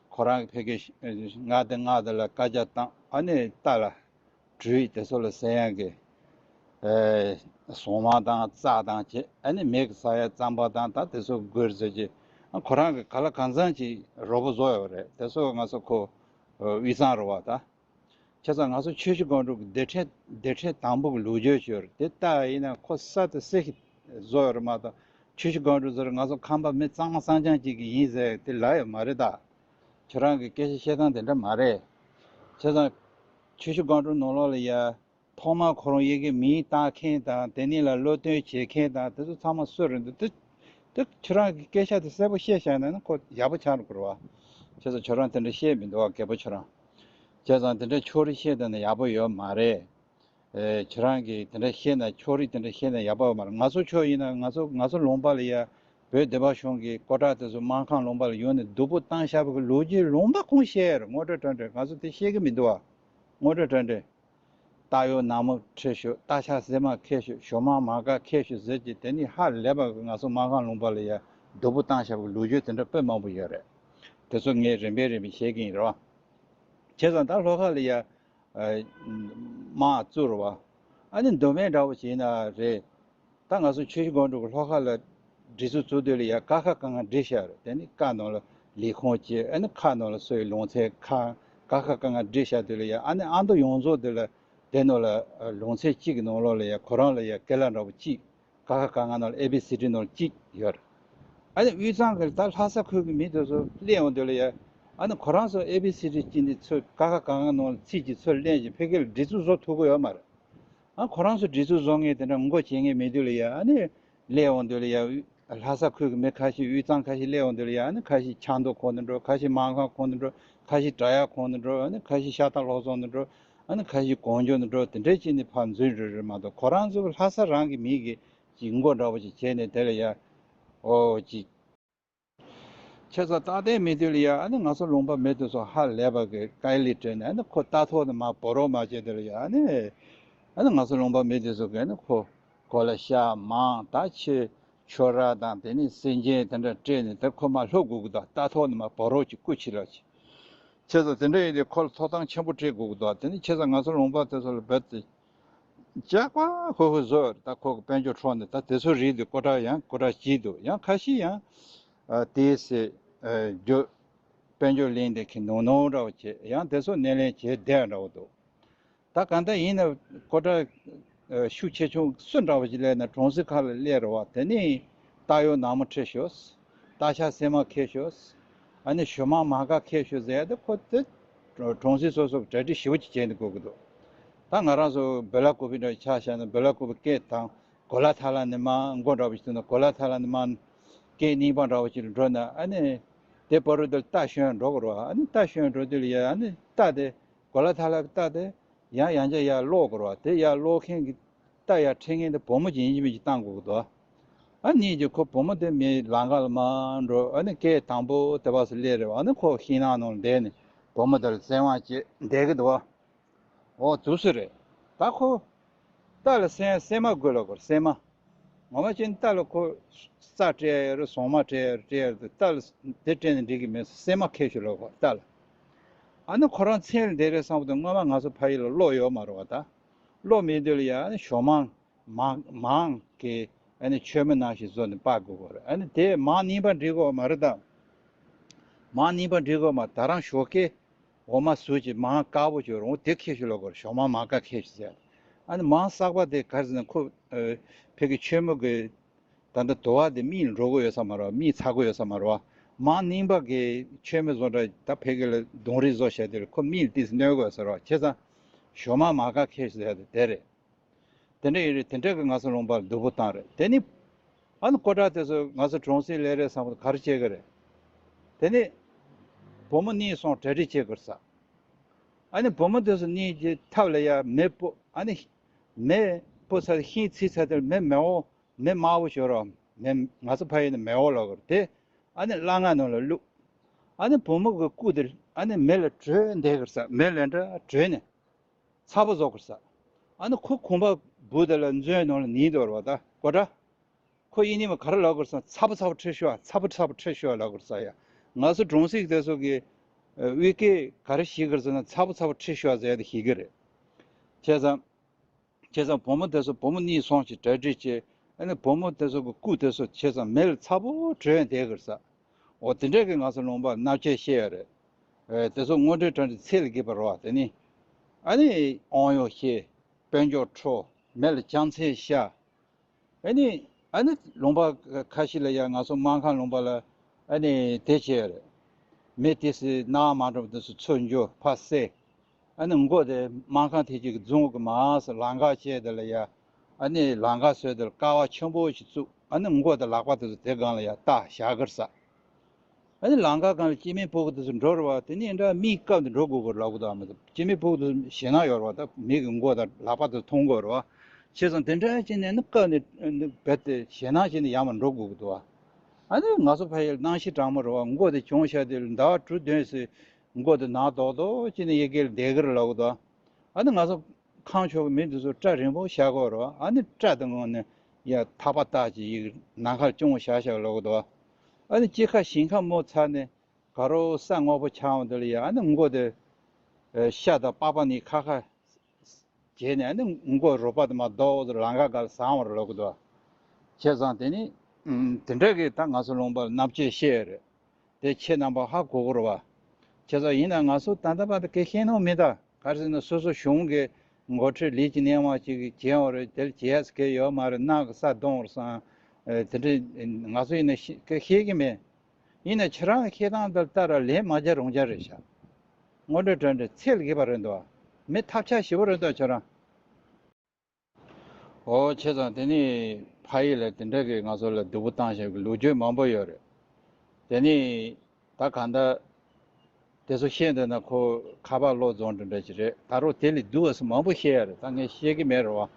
ཁོ་རང་གི་ཕ་གི་མངའ་སྡེ་ལྔ་དེ་ལ་བཀའ་རྒྱ་བཏང་ཨ་ནི་རྟ་ལ་སྦྲུལ་དེ་ཚོ་ལ་ཟ་ཡག་གི་ཨེ་ཟོང་མ་དང་རྩྭ་དང་བྱས་ཨ་ནི་མི་གི་ཟ་ཡག་རྩམ་པ་དང་ད་དེ་ཚོ་དགོས་ཟེར་གྱི་ཨ་ཁོ་རང་གི་ག་ལ་གང་འཚམ་ཅིག་རོགས་པ་བཟོ་ཡོད་རེད། དེ་ཚོ་ང་ཚོ་ཁོ་དབུས་གཙང་རེད་བ་ད། བྱས་ཙང་ང་ཚོ་ཆུ་བཞི་སྒང་དྲུག་གི་སྡེ་ཕྲན་སྡེ་ཕྲན་དང་པོ་གི་ལོ་རྒྱུས་ཤོད་རེད་དེ་ལྟ་ཡིན་ན་ཁོ་ས་དེ་སེ་གི་བཟོ་ཡོད་རེད་མ་གཏོགས་ཆུ་བཞི་སྒང་དྲུག་ཟེར་ང་ཚོ་ཁམས་པ་མི་གཙང་མ་གཙང་རྐྱང་ཅིག་གི་ཡིན་ཟེར་དེ་ལབ་ཡོད་མ་རེད་ད། ཁྱོད་རང་གི་སྐད་ཆ་བཤད་སྟངས་དེ་འདྲ་མ་རེད། བྱས་ཙང་ཆུ་བཞི་སྒང་དྲུག་ནང་ལོགས་ལ་ཡ་ཐོག་མར་ཁོ་རང་ཡི་གེ་མིང་བཏགས་མཁན་དང་དེ་ནས་ལ་སློབ་སྟོན་བྱེད་མཁན་དང་དེ་ཚོ་ཚང་མ་སུ་རེད་འདུག་དེ་དེ་ཁྱོད་རང་གི་སྐད་ཆ་དེ་གསལ་པོ་བཤད་བཞག་ན་ནི་ཁོ་ཡག་པོ་ཆགས་འགྲོ་གི་རེད་བ། བྱས་ཙང་ཁྱོད་རང་དེ་འདྲ་བཤད་མི་འདུག་བ་རྒད་པོ་ཁྱོད་རང་། བྱས་ཙང་དེ་འདྲ་ཕྱོགས་རིས་བཤད་བསྡད་ན་ཡག་པོ་ཡོད་མ་རེད། ཨེ་ཁྱོད་རང་གིས་དེ་འདྲ་བཤད་ན་ཕྱོགས་རིས་དེ་འདྲ་བཤད་ན་ཡག་པོ་ཡོད་མ་རེད། ང་ཚོ་ཕྱོགས་ཡིན་ན་ང་ཚོ་ང་ཚོ་ལུང་པ་ལ་ཡ་བོད་སྡེ་པ་གཞུང་གི་སྐོར་བྲག་དེ་ཚོ་སྨར་ཁམས་ལུང་པ་ལ་ཡོང་ནས་སྡུག་པོ་བཏང་བཞག་པ་གི་ལོ་རྒྱུས་ལུང་པ་གང་བཤད་ཡོད་རེད། ངོ་སྤྲོད་དྲ་འདྲེ་ང་ཚོ་དེ་བཤད་གི་མི་འདུག་བ། ངོ་སྤྲོད་དྲ་འདྲེ། རྟ་གཡོག་ནག་མོ་ཁྲིད་ཤོག་རྟ་ཤ་སྲན་མ་ཁྱེར་ཤོག་ཞོ་མང་མ་དཀར་ཁྱེར་ཤོག་ཟེར་གྱི་དེ་ནི་ཧ་ལས་པ་གི་ང་ཚོ་སྨར་ཁམས་ལུང་པ་ལ་ཡ་སྡུག་པོ་བཏང་བཞག་པའི་ལོ་རྒྱུས་དེ་འདྲ་དཔེ་མང་པོ་ཡོད་རེད། དེ་ཚོ་ངས་རིམ་པས་རིམ་པས་བཤད་ཀྱི་ཡིན་རོ། བྱས་ཙང་ད་ལྷོ་ཁ་ལ་ཡ་དམག་བཙུགས་རོ་བ། ཨ་ནི་མདོ་སྨད་འདྲ་བོ་བྱས་ན་རེད། ད་ང་ཚོ་ཆུ་བཞི་སྒང་དྲུག་གི་ལྷོ་ཁ་ལ་སྒྲིག་འཛུགས་བཙུགས་དུས་ལ་ཡ་ཀ་ཁ་ག་ང་སྒྲིག་བཞག་རེད། དེ་ནི་ཀ་ནང་ལ་ལས་ཁུངས་བྱས་ཨ་ནི་ཁ་ནང་ལ་སོ་ཡི་ལུང་ཚན་ཁ་ཀ་ཁ་ག་ང་སྒྲིག་བཞག་དུས་ལ་ཡ་ཨ་ནི་ཨ་མདོ་ཡོངས་རྫོགས་དེ་ལ་དེ་ནང་ལ་ལུང་ཚན་གཅིག་གི་ནང་ལོགས་ལ་ཡ་ཁོ་རང་ལ་ཡ་ཀེ་ལ་འདྲ་བོ་གཅིག་ཀ་ཁ་ག་ང་ནང་ལ་ཨེ་བི་སི་ཌི་ནང་ལ་གཅིག་ཡོད་རེད། ཨ་ནི་དབུས་གཙང་གི་ད་ལྷ་ས་ཁུལ་གྱི་མི་དེ་ཚོ་སླེབས་ཡོང་དུས་ལ་ཡ་ཨ་ནི་ཁོ་རང་ཚོ་ཨེ་བི་སི་ཌི་གཅིག་འདི་ཚོ་ཀ་ཁ་ག་ང་ནང་ལ་ཚིག་གཅིག་ཚུར་ལེན་ཞིང་ཕ་གི་ལ་སྒྲིག་འཛུགས་བཟོ་ཐུབ་ཀྱི་ཡོད་མ་རེད། ཨ་ཁོ་རང་ཚོ་སྒྲིག་འཛུགས་བཟོ་མཁན་དེ་འདྲ་ངོ་རྒོལ་བྱེད་མཁན་མེད་དུས་ལ་ཡ་ཨ་ནི་སླེབས་འོང་དུས་ལ་ཡ་ལྷ་ས་ཁུལ་གྱི་མི་ཁ་ཤས་དབུས་གཙང་ཁ་ཤས་སླེབས་འོང་དུས་ལ་ཡ་ཨ་ནི་ཁ་ཤས་ཆབ་མདོ་ཁོངས་དུ་འགྲོ། ཁ་ཤས་སྨར་ཁམས་ཁོངས་དུ་འགྲོ། ཁ་ཤས་བྲག་གཡབ་ཁོངས་དུ་འགྲོ། ཨ་ནི་ཁ་ཤས་ཤ་སྟག་ལྷོ་ཟོན་དུ་འགྲོ། ཨ་ནི་ཁ་ཤས་གངས་ལྗོངས་དུ་འགྲོ། དེ་འདྲའི་ཅིག་ནི་ཕར་འཛུལ་འགྲོ་རེད་མ་གཏོགས་ཁོ་རང་ཚོ་ལྷ་ས་རང་གི་མི་གི་ཅིག་མགོ་འདྲ་བོ་ཅིག་བྱས་ནས་དེ་ལ་ཡ་ཨོ་ཅིག་ཁྱེད་ཚོ་རྟག་བརྟན་མི་དུས་ལ་ཡ་ཨ་ནི་ང་ཚོ་ལུང་པ་མི་དེ་ཚོ་ཧ་ལས་པ་གི་དཀའ་ལས་སྤྲད་ནས་ཨ་ནི་ཁོ་རྟ་ཐོག་ནས་མར་འབོ་རོགས་མ་བྱས་དེ་ལ་ཡ་ཨ་ནི་ཨ་ནི་ང་ཚོ་ལུང་པ་མི་དེ་ཚོ་གི་ཨ་ནི་ཁོ་གོ་ལ་ཤ་མང་ད་ཆེ་ཆོ་ར་དང་དེ་ནི་སེམས་ཅན་དེ་འདྲ་སྤྲད་ནས་དེ་ཁོ་མར་ལྷོ་དགོས་ཀྱི་འདུག་རྟ་ཐོག་ནས་མར་འབོ་རོགས་ཀྱི་སྐུ་ཕྱི་ལ་ཕྱི། ཁྱེད་ཚོ་དེ་འདྲ་ཡིན་དུས་ཁོ་ལ་ཐོབ་ཐང་ཆེན་པོ་སྤྲད་དགོས་ཀྱི་འདུག་དེ་ནི་ཁྱེད་ཚོ་ང་ཚོ་ལུང་པ་དེ་ཚོ་ལ་རྦད་དེ། ཇག་པ་ཧུ་ཧུ་བཟོ་ད་ཁོ་གི་དཔལ་འབྱོར་འཕྲོག་ནས་ད་དེ་ཚོ་རིགས་དེ་ཀོ་ཊ་ཡང་ཀོ་ཊ་བྱེད་འདུག་ཡང་ཁ་ཤས་ཡང་ཨ་དེའི་སེ་ཨ་རྒྱུ་དཔལ་འབྱོར་ལེན་དེ་ཁྱི་ནོར་ནོར་འདྲ་བོ་བྱེད་ཡང་དེ་ཚོ་སྣེ་ལེན་བྱེད་བསྡད་འདྲ་བོ་འདུག་ད་གང་ལྟར་ཡིན་ན་ཀོ་ཊ་ཨ་ཤུགས་ཆེ་ཆུང་སུ་འདྲ་བོ་ཞིག་སླེབས་ན་གྲོང་གསེབ་ཁག་ལ་སླེབས་རེད་བ། དེ་ནས་རྟ་གཡོག་ནག་མོ་ཁྲིད་ཤོག་རྟ་ཤ་སྲན་མ་ཁྱེར་ཤོག་ཨ་ནི་ཞོ་མང་མ་དཀར་ཁྱེར་ཤོག་ཟེར་ཡ་དེ་ཁོ་དེ་གྲོང་གསེབ་སོ་སོ་གྲ་སྒྲིག་ཞེ་པོ་ཅིག་བྱས་ནས་དགོས་ཀྱི་འདུག་ད་ང་རང་ཚོ་བེ་ལ་ཀུ་པི་འདྲ་ཆ་བཞག་ན་བེ་ལ་ཀུ་པི་སྐད་དང་གོ་ལ་ཐ་ལ་ནས་མར་མགོ་འདྲ་བོ་ཞིག་བཏུང་ན་གོ་ལ་ཐ་ལ་ནས་མར་སྐད་རྙིང་པ་འདྲ་བོ་ཞིག་ལ་འགྲོ་ན་ཨ་ནི་དེ་བར་དུ་རྟ་ཞོན་འགྲོ་དགོས་རེད་བ། ཨ་ནི་རྟ་ཞོན་འགྲོ་དུས་ལ་ཡ་ཨ་ནི་རྟ་དེ་གོ་ལ་ཐ་ལ་གི་རྟ་དེ་ཡང་ཡང་བསྐྱར་ཡར་སློག་དགོས་རེད་བ། དེ་ཡར་སློག་མཁན་གྱི་རྟ་ཡར་ཁྲིད་མཁན་དེ་བུ་མོ་ཅིག་ཡིན་གཅིག་མིན་གཅིག་བཏང་དགོས་ཀྱི་འདུག་ཨ་ནི་ཀྱི་ཁོ་བུ་མོ་དེ་མི་ལམ་ཁ་ལ་མར་འགྲོ། ཨ་ནི་སྐད་དང་པོ་དེ་བ་སུ་སླེབས་རེད་བ། ཨ་ནི་ཁོ་ཤིང་ནགས་ནང་ལ་བསྡད་ནས་བུ་མོ་དེ་ལ་བཙན་དབང་བྱེད་བསྡད་ཀྱི་འདུག་བ། ཨོ་དུས་སུ་རེད། ད་ཁོ་རྟ་ལ་སྲན་སྲན་མ་དགོས་ལ་གོ་སྲན་མ། ངོ་མ་བྱས་ན་རྟ་ལ་ཁོ་རྩྭ་སྤྲད་ཡ་རེད། ཟོང་མ་སྤྲད་ཡ་རེད། སྤྲད་ཡ་རེད། རྟ་ལ་དེ་སྤྲད་ནས་འགྲིག་གི་མེད། སྲན་མ་ཁྱེར་ཤོག་ལ་གོ་རྟ་ལ། ཨ་ནི་ཁོ་རང་མཚན་ལ་བསྡད་རེད་བསམ་གི་འདུག་སྔོན་མ་ང་ཚོ་ཕ་ཡུལ་ལ་གློག་ཡོད་མ་རེད་བ། ད་གློག་མེད་དུས་ལ་ཡ་ཨ་ནི་ཞོ་མང་མང་མང་གི་ཨ་ནི་མཆོད་མེ་ནང་བཞིན་བཟོ་ནས་སྤར་དགོས་གོ་རེད། ཨ་ནི་དེ་མང་རྙིང་པ་འགྲིག་གོ་མ་རེད་ད། མང་རྙིང་པ་འགྲིག་གོ་མ། ད་རང་ཞོ་སྐྱེས། འོ་མ་ཟུག་ཅིག་མང་དཀར་པོ་ཅིག་རུང་དེ་ཁྱེར་ཤོག་ལ་གོ་ཞོ་མང་མང་དཀར་ཁྱེར་ཤོག་ཟེར། ཨ་ནི་མང་གསར་པ་དེ་ག་རེ་ཟེར་ན་ཁོ་ཨ་ཕ་གི་མཆོད་མེ་གི་ད་ལྟ་དུ་བ་དེ་མིག་ལ་འགྲོ་གི་ཡོད་ས་མ་རེད་བ། མིག་ཚ་གི་ཡོད་ས་མ་རེད་བ། མང་རྙིང་པ་གི་མཆོད་མེ་བཟོ་འདྲ་ད་ཕ་གི་ལ་གདོང་རིས་བཟོ་བྱས་དེ་ལ་ཁོ་མིག་ལ་ཏིས་གནོད་གི་ཡོད་ས་རེད་བ། བྱས་ཙང་ཞོ་མང་མང་དཀར་ཁྱེར་ཤོག་ཟེར་དེ་དེ་རེད། དེ་འདྲ་ཡིན་རེད། དེ་འདྲ་གི་ང་ཚོ་ལུང་པར་སྡུག་པོ་བཏང་རེད། དེ་ནི་ཨ་ནི་ཀོ་ཊ་དེ་ཚོ་ང་ཚོ་གྲོང་གསེབ་ལས་རེད་བསམ་པ་ག་རེ་བྱེད་གི་རེད། དེ་ནི་བུ་མོ་གཉིས་སོང་གྲ་སྒྲིག་བྱེད་དགོས་ས། ཨ་ནི་བུ་མོ་དེ་ཚོ་གཉིས་ཀྱི་ཐབ་ལ་ཡ་མེ་སྤོ། ཨ་ནི་མེ་སྤོ་ཚར་ཤིང་ཚིག་ཚར་དེར་མེ་མེ་འོ་མེ་དམར་པོ་ཤོར་རོ། མེ་ང་ཚོ་ཕ་ཡུལ་ནི་མེ་འོ་ལབ་གི་རེད། དེ་ཨ་ནི་སླ་ང་ནང་ལ་བླུགས། ཨ་ནི་བུ་མོ་གི་སྐུ་དེ་ཨ་ནི་མེ་ལ་བྲོས་བསྡད་གི་རེད་ས། མེ་ལ་འདྲ་བྲོས་ནས་ཚ་པོ་བཟོ་གི་རེད་ས། ཨ་ནི་ཁོ་གོམ་པ་སྦུག་དེ་ལ་མཛོའི་ནང་ལ་ཉལ་འདུག་རེད་བ། ད་ཀོ་ཊ། ཁོ་ཡིན་ནི་མ་ག་རེ་ལབ་དགོས་ཟེར་ན། ཚ་པོ་ཚ་པོ་ཁྲིད་ཤོག་ཚ་པོ་ཚ་པོ་ཁྲིད་ཤོག་ལབ་དགོས་ས་ཡ། ང་ཚོ་གྲོང་གསེབ་དེ་ཚོ་གི་ཨ་དབུས་སྐད་ག་རེ་བཤད་གི་རེད་ཟེར་ན། ཚ་པོ་ཚ་པོ་ཁྲིད་ཤོག་ཟེར་ཏེ་བཤད་གི་རེད། བྱས་ཙང་། བྱས་ཙང་བུ་མོ་དེ་ཚོ་བུ་མོ་གཉིས་སོང་ཞིག་གྲ་སྒྲིག་བྱས། ཨ་ནི་བུ་མོ་དེ་ཚོ་གི་སྐུ་དེ་ཚོ་བྱས་ཙང་མེ་ལ་ཚ་པོ་བྲོས་བསྡད་གི་རེད་ས། འོ་དེ་འདྲ་གི་ང་ཚོ་ལུང་པ་སྣ་བཅད་བཤད་ཡོད་རེད། ཨེ་དེ་ཚོ་དངོས་འབྲེལ་དྲ་འབྲེལ་ཚད་ལས་བརྒལ་བ་རེད་བ། དེ་ནི་ཨ་ནི་དབང་ཡོད་བཤད། དཔལ་འབྱོར་འཕྲོག་མེ་ལ་ལྕགས་ཚན་ཤ། ཨ་ནི་ཨ་ནི་ལུང་པ་ཁ་ཤས་ལ་ཡ། ང་ཚོ་སྨར་ཁམས་ལུང་པ་ལ་ཨ་ནི་དེ་བྱས་རེད། མི་དེ་སི་ནག་མ་འགྲོ་བ་དེ་ཚོ་ཚུར་འགྱོ་ཕར་བསད། ཨ་ནི་མགོ་དེ་སྨར་ཁམས་དེ་གཅིག་གི་རྫོང་གི་མར་ལམ་ཁ་བྱས་དེ་ལ་ཡ། ཨ་ནི་ལམ་ཁ་བཟོས་དེ་ལ་ཀ་བ་ཆེན་པོ་ཞིག་བཙུགས། ཨ་ནི་མགོ་དེ་ལག་པ་དེ་ཚོ་དེ་སྒང་ལ་ཡ་བཏགས་བཞག་གི་རེད་ས། ཨ་ནི་ལམ་ཁ་སྒང་ལ་སྐྱེ་དམན་ཕྲུ་གུ་དེ་ཚོ་འགྲོ་རེད་བ། དེ་ནས་འདྲ་མིས་བཀབ་ནས་འགྲོ་དགོས་ཀྱི་རེད་ལབ་ཀྱི་འདུག་ཨ་མ་ཚོ། སྐྱེ་དམན་ཕྲུ་གུ་དེ་ཚོ་ཞེད་སྣང་ཡོད་རེད་བ། ད་མི་གི་མགོ་དང་ལག་པ་དེ་ཚོ་མཐོང་གི་ཡོད་རེད་བ། བྱས་ཙང་དེ་འདྲ་བྱས་ནས་ནི་བཀབ་ནས་རྦད་དེ་ཞེད་སྣང་བྱས་ནས་ཡར་མར་འགྲོ་དགོས་ཀྱི་འདུག་བ། ཨ་ནི་ང་ཚོ་ཕ་ཡུལ་གནམ་གཤིས་གྲང་མོ་རེད་བ། མགོ་དེ་གྱོན་བཞག་དུས་ཟླ་བ་དྲུག་བདུན་ཙམ་མགོ་དེ་ནག་དོག་དོག་བྱས་ནས་ཡ་གི་ལ་བསྡད་ཀྱི་རེད་ལབ་ཀྱི་འདུག་ཨ་ནི་ང་ཚོ་ཁམས་ཕྱོགས་ཀྱི་མི་འདི་ཚོ་སྐྲ་རིང་པོ་བཞག་གི་ཡོད་རེད་བ། ཨ་ནི་སྐྲ་དེ་ངོ་ནས་ཡ་ཐག་པ་བཏགས་ཀྱི་ཡ་གི་ནམ་མཁར་གྱོན་བཞག་བཞག་ལབ་ཀྱི་འདུག་ཨ་ནི་དཀྱིལ་ཁ་ཞིང་ཁ་མོ་ཚར་ནས་དགའ་རབ་ས་སྔོ་པོ་ཆགས་འོང་དུས་ལ་ཡ། ཨ་ནི་མགོ་དེ་ཤ་དང་པགས་པ་གཉིས་ཁ་ཁ་བྱས་ནས། ཨ་ནི་མགོ་རུས་པ་དེ་མར་རྡོག་ཙམ་ལམ་ཁ་སྒང་ལ་ཟག་འོང་བ་རེད་ལབ་ཀྱི་འདུག་བྱས་ཙང་དེ་ནི་ཨམ་དེ་འདྲ་གི་ད་ང་ཚོ་ལུང་པར་མནའ་བཅད་བཤད་ཡོད་རེད། དེ་ཁྱེད་རྣམ་པ་ཧ་གོ་གི་རེད་བ། བྱས་ཙང་ཡིན་ན་ང་ཚོ་ད་ལྟ་བར་དུ་ག་ཤེས་ནོ་མི་འདུག་ག་རེ་ཟེར་ན་སོ་སོ་གཞུང་གི་འགོ་ཁྲིད་ལས་ཀྱི་སྣེ་མང་ཅིག་གིས་བྱས་པ་རེད། དེ་ལ་བྱས་ཡ་ག་ཡོད་མ་རེད། ནག་གི་ས་བརྡུངས་པ་རེད་བསམ། ཨེ་དེ་འདྲ་ང་ཚོ་ཡིན་ན་ཤེས་ག་ཤེས་ཀྱི་མེད། ཡིན་ན་ཁྱེད་རང་གི་བཤད་སྟངས་དེ་ལྟར་ལན་མ་རྒྱག་རུང་རྒྱག་རེད་ཤག་དངོས་འབྲེལ་དྲ་འབྲེལ་ཚད་ལས་བརྒལ་བ་རེད་འདུག་མི་ཐབས་ཆག་ཞེ་པོ་རེད་འདུག་ཁྱེད་རང་། ཨོ་བྱས་ཙང་དེ་ནི་ཕ་ཡུལ་ལ་དེ་འདྲ་གི་ང་ཚོ་ལ་སྡུག་པོ་བཏང་བཞག་གི་ལོ་རྒྱུས་མང་པོ་ཡོད་རེད། དེ་ནི་ད་གང་ལྟར་དེ་ཚོ་བཤད་འདོད་ན་ཁོ་ཁ་པར་བློ་རྫོགས་འདྲ་འདྲ་ཞིག་རེད། ད་རུང་དེ་ལས་སྡུག་པ་ཚོ་མང་པོ་བཤད་ཡ་རེད། ད་ངས་བཤད་ཀྱི་མེད་རེད་བ།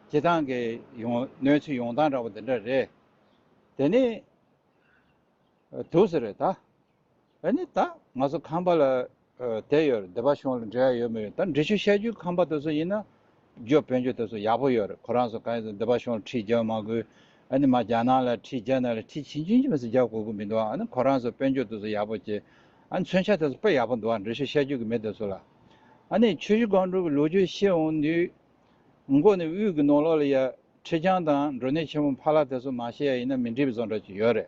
སྤྱིར་བཏང་གི་ཡོང་གནས་ཚུལ་ཡོང་སྟངས་འདྲ་པོ་དེ་འདྲ་རེད། དེ་ནི། འདུག་ཟེར་རེད་ད། ཨ་ནི་ད་ང་ཚོ་ཁམས་པ་ལ་ཨ་དེ་ཡོད་རེད། སྡེ་པ་གཞུང་ལ་འབྲེལ་བ་ཡོད་མ་ཡོད། ད་འགྲེལ་བརྗོད་བཤད་རྒྱུ་ཁམས་པ་དེ་ཚོ་ཡིན་ན་རྒྱུ་དཔལ་འབྱོར་དེ་ཚོ་ཡག་པོ་ཡོད་རེད། ཁོ་རང་ཚོ་གང་ཡིན་ཟེར་སྡེ་པ་གཞུང་ལ་ཁྲལ་རྒྱག་མ་དགོས། ཨ་ནི་མར་རྒྱ་ནག་ལ་ཁྲལ་རྒྱག་ན་ལ་ཁྲལ་ཆུང་ཆུང་ཅིག་མ་ཟད་རྒྱག་དགོས་ཀྱི་མི་འདུག་ཨ་ནི་ཁོ་རང་ཚོ་དཔལ་འབྱོར་དེ་ཚོ་ཡག་པོ་བྱས། ཨ་ནི་མཚོན་ཆ་དེ་ཚོ་དཔེ་ཡག་པོ་འདུག་འགྲེལ་བརྗོད་བཤད་རྒྱུ་གི་མི་དེ་ཚོ་ལ། ཨ་ནི་ཆུ་བཞི་སྒང་དྲུག་གི་ལོ་རྒྱུས་བཤད་འོང་དུས། མགོ་ནས་དབུས་ཀྱི་ནང་ལོགས་ལ་ཡ། ཁྲི་བྱང་དང་མགྲོན་གནས་ཆེན་མོ་ཕ་ལྷ་དེ་ཚོ་མ་བཤད་ཡ་ཡིན་ན་མི་འགྲིག་པ་བཟོ་འདྲ་ཅིག་ཡོད་རེད།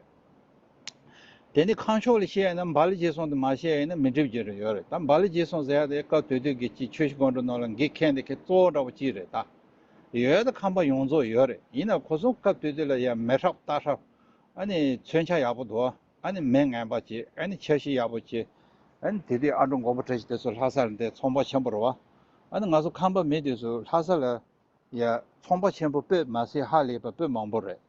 དེ་ནི་ཁམས་ཕྱོགས་ལ་བཤད་ཡ་ཡིན་ན་འབའ་ལི་རྗེས་གསུང་དེ་མ་བཤད་ཡ་ཡིན་ན་མི་འགྲིག་པ་ཅིག་རེད་ཡོད་རེད། ད་འབའ་ལི་རྗེས་གསུང་ཟེར་ཡ་དེ་སྐབས་དེ་དུས་ཀྱི་ཅིག་ཆུ་བཞི་སྒང་དྲུག་ནང་ལ་འགན་འཁྱེར་དེ་ཁྱེད་གཙོ་བོ་འདྲ་པོ་ཅིག་རེད་ད། ཡོད་ད་ཁམས་པ་ཡོངས་རྫོགས་ཡོད་རེད། ཡིན་ན་ཁོ་ཚོ་སྐབས་དེ་དུས་ལ་ཡ་མེ་ཧྲབ་རྟ་ཧྲབ། ཨ་ནི་མཚོན་ཆ་ཡག་པོ་འདུག་ཨ་ནི་མི་ངན་པ་བྱས། ཨ་ནི་འཆར་གཞི་ཡག་པོ་བྱས། ཨ་ནི་དེ་དུས་ཨ་འབྲུག་མགོན་པོ་བཀྲ་ཤིས་དེ་ཚོ་ལྷ་ས་ལ་འདི་ཚོང་པ་ཆེན་པོ་རེད་བ། ཨ་ནི་ང་ཚོ་ཁམས་པ་མི་དེ་ཚོ་ལྷ་ས་ལ་ཡ་ཚོང་པ་ཆེན་པོ་དཔེ་མ་སྲིད་ཧ་ལས་པ་དཔེ་མང་པོ་རེད།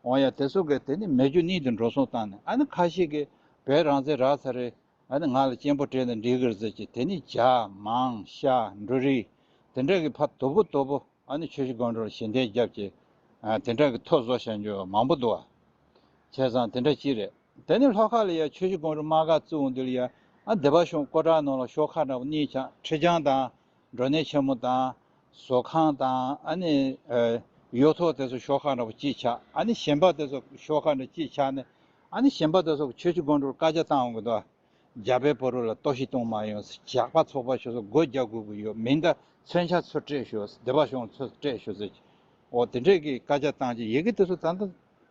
འོ་ཡ་དེ་ཚོ་གིས་དེ་ནི་མི་རྒྱུ་གཉིས་དེ་འགྲོ་སོང་བཏང་ནས། ཨ་ནི་ཁ་ཤས་ཀྱིས་བོད་རང་བཙན་རག་ཚར་རེད། ཨ་ནི་ང་ལ་གཅེན་པོ་སྤྲད་ན་འགྲིག་གི་རེད་ཟེར་གྱི། དེ་ནི་ཇ་མང་ཤ་འབྲུ་རིགས་དེ་འདྲ་གི་ཕར་དོ་པོ་དོ་པོ། ཨ་ནི་ཆུ་བཞི་སྒང་དྲུག་ལ་ཞལ་འདེབས་བརྒྱབ་ཀྱི། ཨ་དེ་འདྲ་གི་ཐོ་བཟོ་བྱ་རྒྱུ་མང་པོ་འདུག་བ། བྱས་ཙང་དེ་འདྲ་ཅིག་རེད། དེ་ནི་ལྷོ་ཁ་ལ་ཡ་ཆུ་བཞི་སྒང་དྲུག་དམག་སྒར་བཙུགས་འོང་དུས་ལ་ཡ། ཨ་སྡེ་པ་གཞུང་སྐོར་བྲག་ནང་ལ་ཤོག་ཁག་འདྲ་པོ་གཉིས་ཆགས། ཁྲི་བྱང་དང་མགྲོན་གནས་ཆེན་མོ་དང་། ཟོ་ཁང་དང་། ཨ་ནི་ཨ་གཡུ་ཐོག་དེ་ཚོ་ཤོག་ཁག་འདྲ་པོ་གཅིག་ཆགས། ཨ་ནི་གཞན་པ་དེ་ཚོ་ཤོག་ཁག་འདྲ་གཅིག་ཆགས་ནས། ཨ་ནི་གཞན་པ་དེ་ཚོ་ཆུ་བཞི་སྒང་དྲུག་ལ་བཀའ་རྒྱ་བཏང་འོང་གི་འདུག་རྒྱ་བལ་བོད་རིགས་ལ་གཏོར་བཤིག་གཏོང་མ་ཡོང་། ཇག་པ་ཚོགས་པ་ཆུ་ཚོད་སྒོ་རྒྱག་དགོས་ཀྱི་ཡོད། མི་འདི་མཚོན་ཆ་ཚུར་སྤྲད་ཤོག་སྡེ་པ་གཞུང་ཚུར་སྤྲད་ཤོག་ཟེར་གྱི། འོ་དེ་འདྲས་ཀྱི་བཀའ་རྒྱ་བཏང་གྱི། ཡི་གེ་དེ་ཚོ་ད་ལྟ་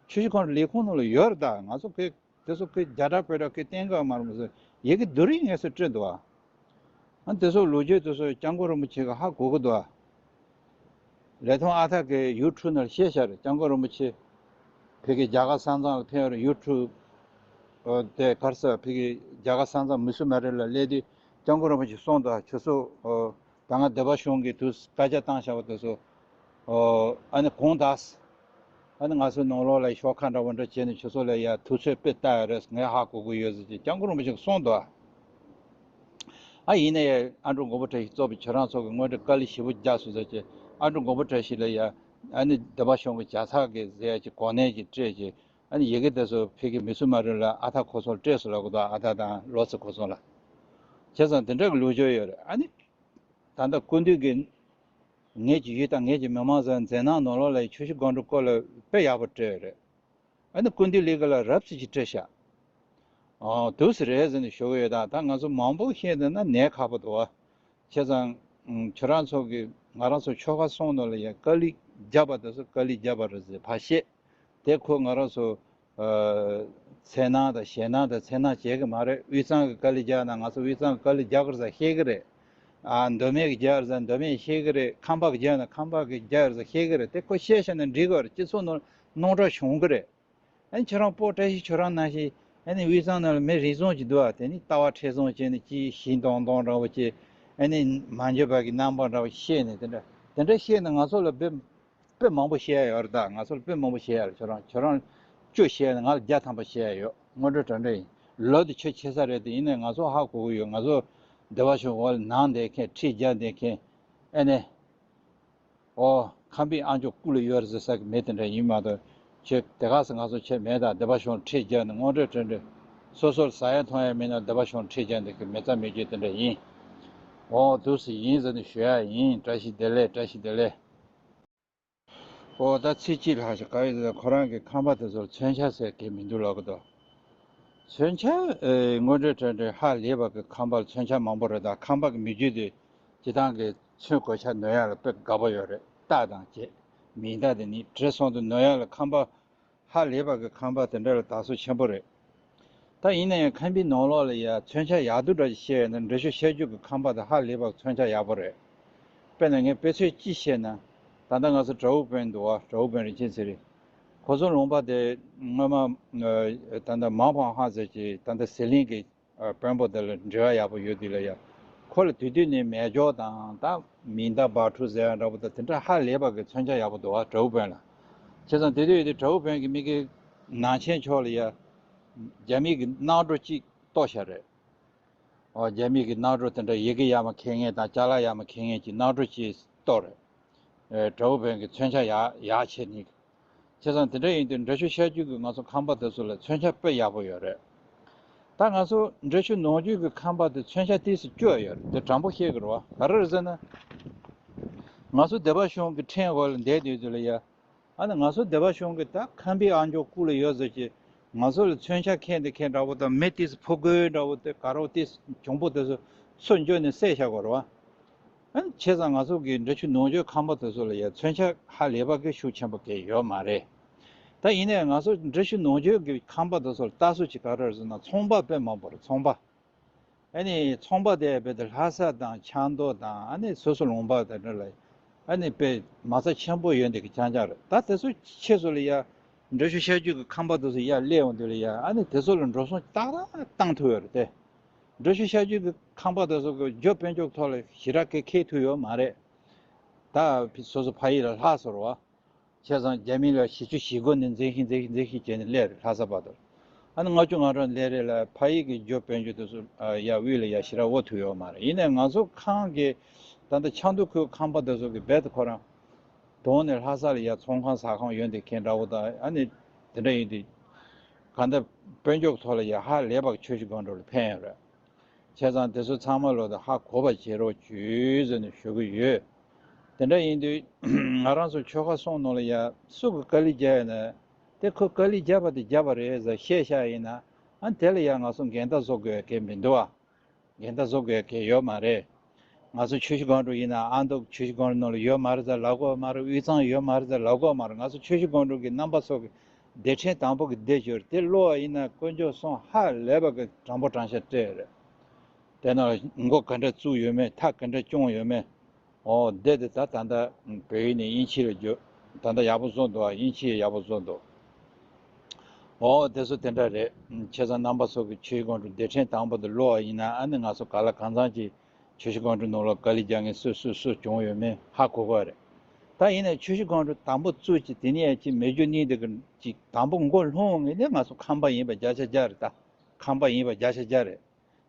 ཆུ་བཞི་སྒང་དྲུག་ལས་ཁུངས་ནང་ལ་ཡོད་རེད། ད་ང་ཚོ་ཁོས་དེ་ཚོ་ཁོས་རྒྱ་གྲྭ་བོད་གྲྭ་ཁོས་བསྟན་གི་མ་རེད་མ་ཟེར། ཡི་གེ་བསྡུ་རིགས་ངེས་སུ་སྤྲད་འདུག་ཨ། ཨ་དེ་ཚོ་ལོ་རྒྱུས་དེ་ཚོ་སྐྱབས་མགོན་རིན་པོ་ཆེ་གིས་ཧ་གོ་གི་འདུག་ཨ། ལི་ཐང་ཨ་ཐར་གྱིས་ཡུ་ཊུབ་ནང་བཤད་བཞག་རེད། སྐྱབས་མགོན་རིན་པོ་ཆེ་ཕ་གི་རྒྱ་གར་ས་མཚམས་ལ་ཕེབས་རེད། ཡུ་ཊུབ་ཨ་དེ་ག་རེ་ཟེར། ཕ་གི་རྒྱ་གར་ས་མཚམས་མི་སུ་མ་རེད་ལ་སླེབས་དུས་སྐྱབས་མགོན་རིན་པོ་ཆེ་གསུངས་འདུག་ཁྱོད་ཚོ་ཨ་ད་སྔ་སྡེ་པ་གཞུང་གིས་དུས་བཀའ་རྒྱ་བཏང་བཞག་པ་དེ་ཚོ་ཨ་ཨ་ནི་གང་ལྟར། ཨ་ནི་ང་ཚོའི་ནང་ལོགས་ལ་ཤོག་ཁག་འདྲ་པོ་འདྲ་བྱས་ནས་ཁྱོད་ཚོ་ལ་ཡ་དུས་ཚོད་དཔེ་བལྟ་ཡ་རེད། ངས་ཧ་གོ་གི་ཡོད་ཟེར་གྱི་སྐྱབས་མགོན་རིན་པོ་ཆེ་གིས་གསུངས་འདུག་ཨ་ཡིན་ན་ཡང་ཨ་འབྲུག་མགོན་པོ་བཀྲ་ཤིས་གཙོས་པའི་ཁྱེད་རང་ཚོ་གིས་དངོས་འབྲེལ་དཀའ་ལས་ཞེ་པོ་རྒྱག་སོང་ཟེར་གྱི། ཨ་འབྲུག་མགོན་པོ་བཀྲ་ཤིས་ལ་ཡ་ཨ་ནི་སྡེ་པ་གཞུང་གི་ཇ་ཚགས་ཀྱི་ཟེར་ཡ་གྱི་གོ་གནས་ཀྱི་སྤྲད་ཀྱི། ཨ་ནི་ཡི་གེ་དེ་ཚོ་ཕ་གི་མི་སུ་མ་རེད་ལ་ཨ་ཐ་ཁོ་ཚོར་སྤྲད་སོང་ལབ་གི་འདུག་ཨ་ཐ་དང་ལོ་ཙེ་ཁོ་ཚོ་ལ། བྱས་ཙང་དེ་འདྲ་གི་ལོ་རྒྱུས་ཡོད་རེད། ཨ་ནི་ད་ལྟ་སྐུ་མདུན་གྱི་ངེད་ཀྱི་ཡུལ་དང་ངེད་ཀྱི་མི་མང་ཚོའི་མཛད་སྣང་ནང་ལོགས་ལ་ཆུ་བཞི་སྒང་དྲུག་སྐོར་ལ་དཔེ་ཡག་པོ་སྤྲད་ཡོད་རེད། ཨ་ནི་སྐུ་མདུན་ལི་ག་ལ་རབ་ཙམ་ཅིག་སྤྲད་ཤག་ཨོ་དུས་སུ་རེད་ཟེར་ནས་ཞུ་གི་ཡོད། ད་ད་ང་ཚོ་མང་པོ་བཤད་འདོད་ན་ནད་ཁག་པོ་འདུག་བ། བྱས་ཙང་ཁྱོད་རང་ཚོ་གི་ང་རང་ཚོ་ཆོལ་ཁ་གསུམ་ནང་ལ་ཡང་དཀའ་ལས་བརྒྱབ་པ་དེ་ཚོ་དཀའ་ལས་བརྒྱབ་པ་རེད་ཟེར་ཕར་བཤད། དེ་ཁོ་ང་རང་ཚོ་ཨ་འཚེར་སྣང་དང་ཞེད་སྣང་དང་འཚེར་སྣང་བྱེད་གི་མ་རེད། དབུས་གཙང་གི་དཀའ་ལས་བརྒྱབ་ན་ང་ཚོ་དབུས་གཙང་གི་དཀའ་ལས་རྒྱག་གི་རེད་ཟེར་བཤད་གི་རེད། ཨ་མདོ་སྨད་ཀྱི་རྒྱབ་རེད་ཟེར་མདོ་སྨད་བཤད་གི་རེད། ཁམས་པ་གི་རྒྱབ་ན་ཁམས་པ་གི་རྒྱབ་རེད་ཟེར་བཤད་གི་རེད། དེ་ཁོ་བཤད་བཤད་ན་འགྲིག་གི་རེད། སྤྱི་ཚོགས་ནང་རྣམ་གྲངས་བྱུང་གི་རེད། ཨ་ནི་ཁྱེད་རང་སྤོ་བཀྲ་ཤིས་ཁྱོད་རང་ནང་བཞིན་ཨ་ནི་དབུས་གཙང་ནང་ལ་མི་རེ་ཟུང་ཅིག་འདུག་ཨ། དེ་ནི་ལྟ་བ་མཁྲེགས་བཟུང་བྱས་ནས་ཅིག་ཞི་མདོག་མདོག་འདྲ་བོ་ཅིག་ཨ་ནི་མ་འཇོན་པ་གི་རྣམ་པ་འདྲ་བོ་བཤད་ནས་དེ་འདྲ་དེ་འདྲ་བཤད་ནས་ང་ཚོ་ལ་དཔེ་དཔེ་མང་པོ་བཤད་ཡ་ཡོད་རེད། ད་ང་ཚོ་ལ་དཔེ་མང་པོ་བཤད་ཡ་རེད། ཁྱོད་རང་ཁྱོད་རང་བཅུ་བཤད་ནས་ང་ལ་བརྒྱ་ཐམ་པ་བཤད་ཡ་ཡོད། དངོས་འབྲེལ་དྲང་འབྲེལ་ཡིན། ལོ་དེ་ཆེ་ཆེ་ས་རེད། དེ་ཡིན་ནའི་ང་ཚོ་ཧ་གོ་གི་ཡོད། ང་ཚོ་སྡེ་པ་གཞུང་འོག་ལ་ནང་བསྡད་མཁན་ཁྲི་བརྒྱ་བསྡད་མཁན་ཨ་ནི། ཨོ། ཁམས་པའི་ཨ་མཆོག་སྐུ་ལ་ཡོད་རེད་ཟེར་ས་གི་མི་དེ་འདྲ་ཡིན་མ་གཏོགས། ཁྱེད་དེ་ག་ས་ང་ཚོ་ཁྱེད་མེད། ད་སྡེ་པ་གཞུང་ཁྲི་བརྒྱ་ནས་དངོས་འབྲེལ་དྲང་འབྲེལ། སོ་སོར་ཟ་ཡ་འཐུང་ཡ་མེད་ན་སྡེ་པ་གཞུང་ཁྲི་བརྒྱ་འདི་གི་མི་རྩ་མི་རྒྱུ་དེ་འདྲ་ཡིན། ཨོ་དུས་སུ་ཡིན་ཟེར་ནས་ཞུ་ཡ་ཡིན། བཀྲ་ཤིས་བདེ་ལེགས། བཀྲ་ཤིས་བདེ་ལེགས། ཨོ་ད་ཚིག་གཅིག་ལྷག་ཞིག་ག་ཡོད་ཟེར་ན་ཁོ་རང་གི་ཁམས་པ་དེ་ཚོར་མཚོན་ཆ་ཟེར་གི་མི་འདུག་ལབ་གི་འདུག་མཚོན་ཆ་ཨེ་དངོས་འབྲེལ་དྲང་འབྲེལ་ཧ་ལས་པ་གི་ཁམས་པར་མཚོན་ཆ་མང་པོ་རེད། ད་ཁམས་པ་གི་མི་རྒྱུད་དེ་སྤྱི་བཏང་གི་ཚོན་གོས་ཆ་ནོར་ཡ་ལ་དཔེ་དགའ་པོ་ཡོད་རེད། རྟ་དང་བཅས་མིང་རྟགས་དེ་ནི་བྲེ་སོང་དུ་ནོར་ཡ་ལ་ཁམས་པ་ཧ་ལས་པ་གི་ཁམས་པ་དེ་འདྲ་ལ་དགའ་བསུ་ཆེན་པོ་རེད། ད་ཡིན་ན་ཡང་ཁམས་པའི་ནང་ལོགས་ལ་ཡ་མཚོན་ཆ་ཡག་སྡུག་འདྲ་ཞིག་བཤད་ཡོད་ན་འབྲི་ཆུ་ཤར་རྒྱུད་ཀྱི་ཁམས་པ་དེ་ཧ་ལས་པ་མཚོན་ཆ་ཡག་པོ་རེད། དཔེར་ན་ངས་དཔེ་མཚོན་གཅིག་བཤད་ན། ད་ལྟ་ང་ཚོ་དགྲ་བོ་དཔོན་འདུག་བ། དགྲ་བོ་དཔོན་རིན་ཆེན་ཚེ་རིང་། ཁོ་ཚོ་ལུང་པ་དེ་སྔོན་མ་ད་ལྟ་མ་ཕང་ཧ་ཟེར་གྱི་ད་ལྟ་ཟི་ལིང་གི་དཔོན་པོ་དེ་ལ་འབྲེལ་བ་ཡག་པོ་ཡོད་དུས་ལ་ཡ། ཁོ་ལ་དུས་དུས་ནས་མེ་སྒྱོགས་དང་ད་མིང་རྟགས་སྦག་འཁྲུག་ཟེར་ཡ་འདྲ་པོ་དང་དེ་འདྲ་ཧ་ལས་པ་གི་མཚོན་ཆ་ཡག་པོ་འདུག་བ་དགྲ་བོ་དཔོན་ལ། བྱས་ཙང་དེ་དུས་ཡོད་དུས་དགྲ་བོ་དཔོན་གྱི་མི་གི་ནང་ཆེན་ཕྱོགས་ལ་ཡ། རྒྱ་མི་གི་གནམ་གྲུ་གཅིག་གཏོར་བཞག་རེད། ཨོ་རྒྱ་མི་གི་གནམ་གྲུ་དེ་འདྲ་ཡི་གེ་ཡག་མ་མཁས་མཁན་དང་ཅ་ལག་ཡག་མ་མཁས་མཁན་གྱི་གནམ་གྲུ་གཅིག་གཏོར་རེད། ཨེ་དགྲ་བོ་དཔོན་གྱི་མཚོན་ཆ་ཡག་ཡག་ཆེ་ནི། བྱས་ཙང་དེ་འདྲ་ཡིན་དུས་འབྲི་ཆུ་ཤར་རྒྱུད་ཀྱི་ང་ཚོ་ཁམས་པ་དེ་ཚོ་ལ་མཚོན་ཆ་དཔེ་ཡག་པོ་ཡོད་རེད། ད་ང་ཚོ་འབྲི་ཆུ་ནང་རྒྱུད་ཀྱི་ཁམས་པ་དེ་མཚོན་ཆ་ཏོག་ཙམ་སྐྱོ་ཡོད་རེད། དེ་དྲང་པོ་བཤད་ཀྱི་རེད་བ། ག་རེ་རེད་ཟེར་ན། ང་ཚོ་སྡེ་པ་གཞུང་གི་ཕྲན་འོག་ལ་བསྡད་དུས་དུས་ལ་ཡ། ཨ་ནི་ང་ཚོ་སྡེ་པ་གཞུང་གི་ད་ཁམས་པའི་ཨ་མཆོག་སྐུ་ལ་ཡོད་ཟེར་གྱི། ང་ཚོ་ལ་མཚོན་ཆ་མཁན་དེ་མཁན་འདྲ་པོ་དང་མི་ཏོག་ཙམ་ཕོ་རྒོད་འདྲ་པོ་དེ་ག་རེ་ཏོག་ཙམ་གྱོང་པོ་དེ་ཚོ་སུ་འཇོག་ནས་བསད་བཞག་གོ་རེད་བ། ཨ་ནི་བྱས་ཙང་ང་ཚོ་གི་འབྲི་ཆུ་ནང་ཆོས་ཁམས་པ་དེ་ཚོ་ལ་ཡ་མཚོན་ཆ་ཧ་ལས་པ་གི་ཤུགས་ཆེན་པོ་གང་ཡོད་མ་རེད། ད་ཡིན་ནའི་ང་ཚོ་འབྲི་ཆུ་ནང་ཆོས་ཀྱི་ཁམས་པ་དེ་ཚོ་ལ་ལྟ་སྲོལ་ཅིག་ག་རེ་རེད་ཟེར་ན་ཚོང་པ་དཔེ་མང་པོ་རེད། ཚོང་པ། ཨ་ནི་ཚོང་པ་དེ་རྦད་དེ་ལྷ་ས་དང་ཆབ་མདོ་དང་ཨ་ནི་སོ་སོ་ལུང་པ་དེ་འདྲ་ལ་ཨ་ནི་དཔེ་མ་རྩ་ཆེན་པོ་ཡོད་འདི་གི་རྐྱང་རྐྱང་རེད། ད་དེ་ཚོ་ཕྱིས་སུ་ལ་ཡ་འབྲི་ཆུ་ཤར་རྒྱུད་ཀྱི་ཁམས་པ་དེ་ཚོ་ཡར་སླེབས་འོང་དུས་ལ་ཡ་ཨ་ནི་དེ་ཚོ་ལ་འགྲོ་སོང་ཏག་ཏག་བཏང་ཐུབ་ཡོད་རེད་དེ། འབྲི་ཆུ་ཤར་རྒྱུད་ཀྱི་ཁམས་པ་དེ་ཚོ་གི་རྒྱུ་དཔལ་འབྱོར་ཐོག་ལ་ཞེ་དྲག་གི་ཁེལ་ཐུབ་ཡོད་མ་རེད། ད་སོ་སོ་ཕ་ཡུལ་ལ་ལྷག་སོང་རེད་བ། བྱས་ཙང་རྒྱ་མི་ལ་བཞི་བཅུ་ཞེ་དགུ་ནས་འཛིན་ཤིང་འཛིན་ཤིང་འཛིན་ཤིང་བྱས་ནས་སླེབས་རེད་ལྷ་ས་བར་དུ། ཨ་ནི་ལྔ་བཅུ་ང་གྲངས་སླེབས་རེད་ལ་ཕ་ཡུལ་གྱི་རྒྱུ་དཔལ་འབྱོར་དེ་ཚོ་ཡར་དབུས་ལ་ཡར་ཞེ་དྲག་དབོར་ཐུབ་ཡོད་མ་རེད། ཡིན་ནའི་ང་ཚོ་ཁམས་ཀྱི་ད་ལྟ་ཆབ་མདོ་ཁུལ་ཁམས་པ་དེ་ཚོ་གི་རྦད་དེ་ཁོ་རང་དོང་ནས་ལྷ་ས་ལ་ཡར་ཚོང་ཁང་ཟ་ཁང་ཡོད་འདི་མཁན་འདྲ་པོ་དང་ཨ་ནི་དེ་འདྲ་ཡིན་དུས་གང་ལྟར་དཔལ་འབྱོར་ཐོག་ལ་ཡར་ཧ་ལས་པ་ཆུ་བཞི་སྒང་དྲུག་ལ་ཕན་ཡོད་རེད། བྱས་ཙང་དེ་ཚོ་ཚང་མ་ལོ་དང་ཧ་གོ་བ་བྱེད་རོགས་བྱོས་ཟེར་ནས་ཞུ་གི་ཡོད། དེ་འདྲ་ཡིན་དུས་ང་རང་ཚོ་ཆོལ་ཁ་གསུམ་ནང་ལ་ཡ་སུ་གི་དཀའ་ལས་རྒྱག་ཡ་ན། དེ་ཁོ་དཀའ་ལས་རྒྱབ་པ་དེ་རྒྱབ་པ་རེད་ཟེར་བཤད་བཞག་ཡིན་ན། ཨ་དེ་ལ་ཡ་ང་ཚོ་འགལ་ཟླ་བཟོ་དགོས་ཡ་གལ་མི་འདུག་ཨ། འགལ་ཟླ་བཟོ་དགོས་ཡ་གལ་ཡོད་མ་རེད། ང་ཚོ་ཆུ་བཞི་སྒང་དྲུག་ཡིན་ན་ཨ་མདོ་ཆུ་བཞི་སྒང་དྲུག་ནང་ལ་ཡོད་མ་རེད་ཟེར་ལབ་དགོས་མ་རེད། དབུས་གཙང་ཡོད་མ་རེད་ཟེར་ལབ་དགོས་མ་རེད། ང་ཚོ་ཆུ་བཞི་སྒང་དྲུག་གི་རྣམ་པ་ཚོ་གི་སྡེ་ཕྲན་དང་པོ་གི་སྡེ་བརྗོད་དེ་ཀློག་པ་ཡིན་ན་དཀོན་མཆོག་གསུམ་ཧ་ལས་པ་གི་དྲང་པོ་དྲང་བཞག་སྤྲད་ཡོད་རེད། དེ་ནང་མགོ་ག་འདྲ་བཙུགས་ཡོད་མེད། མཐའ་ག་འདྲ་བསྐྱོན་ཡོད་མེད། ཨོ་དེ་དེ་ད་ད་ལྟ་བོད་ཡིག་ནས་དབྱིན་ཇི་ལ་བསྒྱུར། ད་ལྟ་ཡག་པོ་བཟོ་འདུག་ཨ། དབྱིན་ཇི་ཡག་པོ་བཟོ་འདུག་ཨོ་དེ་ཚོ་དེ་འདྲ་རེད། བྱས་ཙང་རྣམ་པ་ཚོ་གི་ཆུ་བཞི་སྒང་དྲུག་སྡེ་ཕྲན་དང་པོ་དེ་ཀློག་པ་ཡིན་ན་ཨ་ནི་ང་ཚོ་ག་ལ་གང་འཚམ་ཅིག་ཆུ་བཞི་སྒང་དྲུག་ནང་ལ་དཀའ་ལས་རྒྱག་མཁན་སུ་སུ་སུ་བྱུང་ཡོད་མེད་ཧ་གོ་གི་རེད། ད་ཡིན་ནའི་ཆུ་བཞི་སྒང་དྲུག་དང་པོ་བཙུགས་ཀྱི་དེ་ནས་ཡ་ཅིག་མེ་སྒྱོགས་གཉིས་དེ་གི་ཅིག་དང་པོ་མགོ་ལྷུང་ངེས་ནས་ང་ཚོ་ཁམས་པ་ཡིན་པ་བརྒྱ་ཆ་བརྒྱ་རེད། ད་ཁམས་པ་ཡིན་པ་བརྒྱ་ཆ་བརྒྱ་རེད།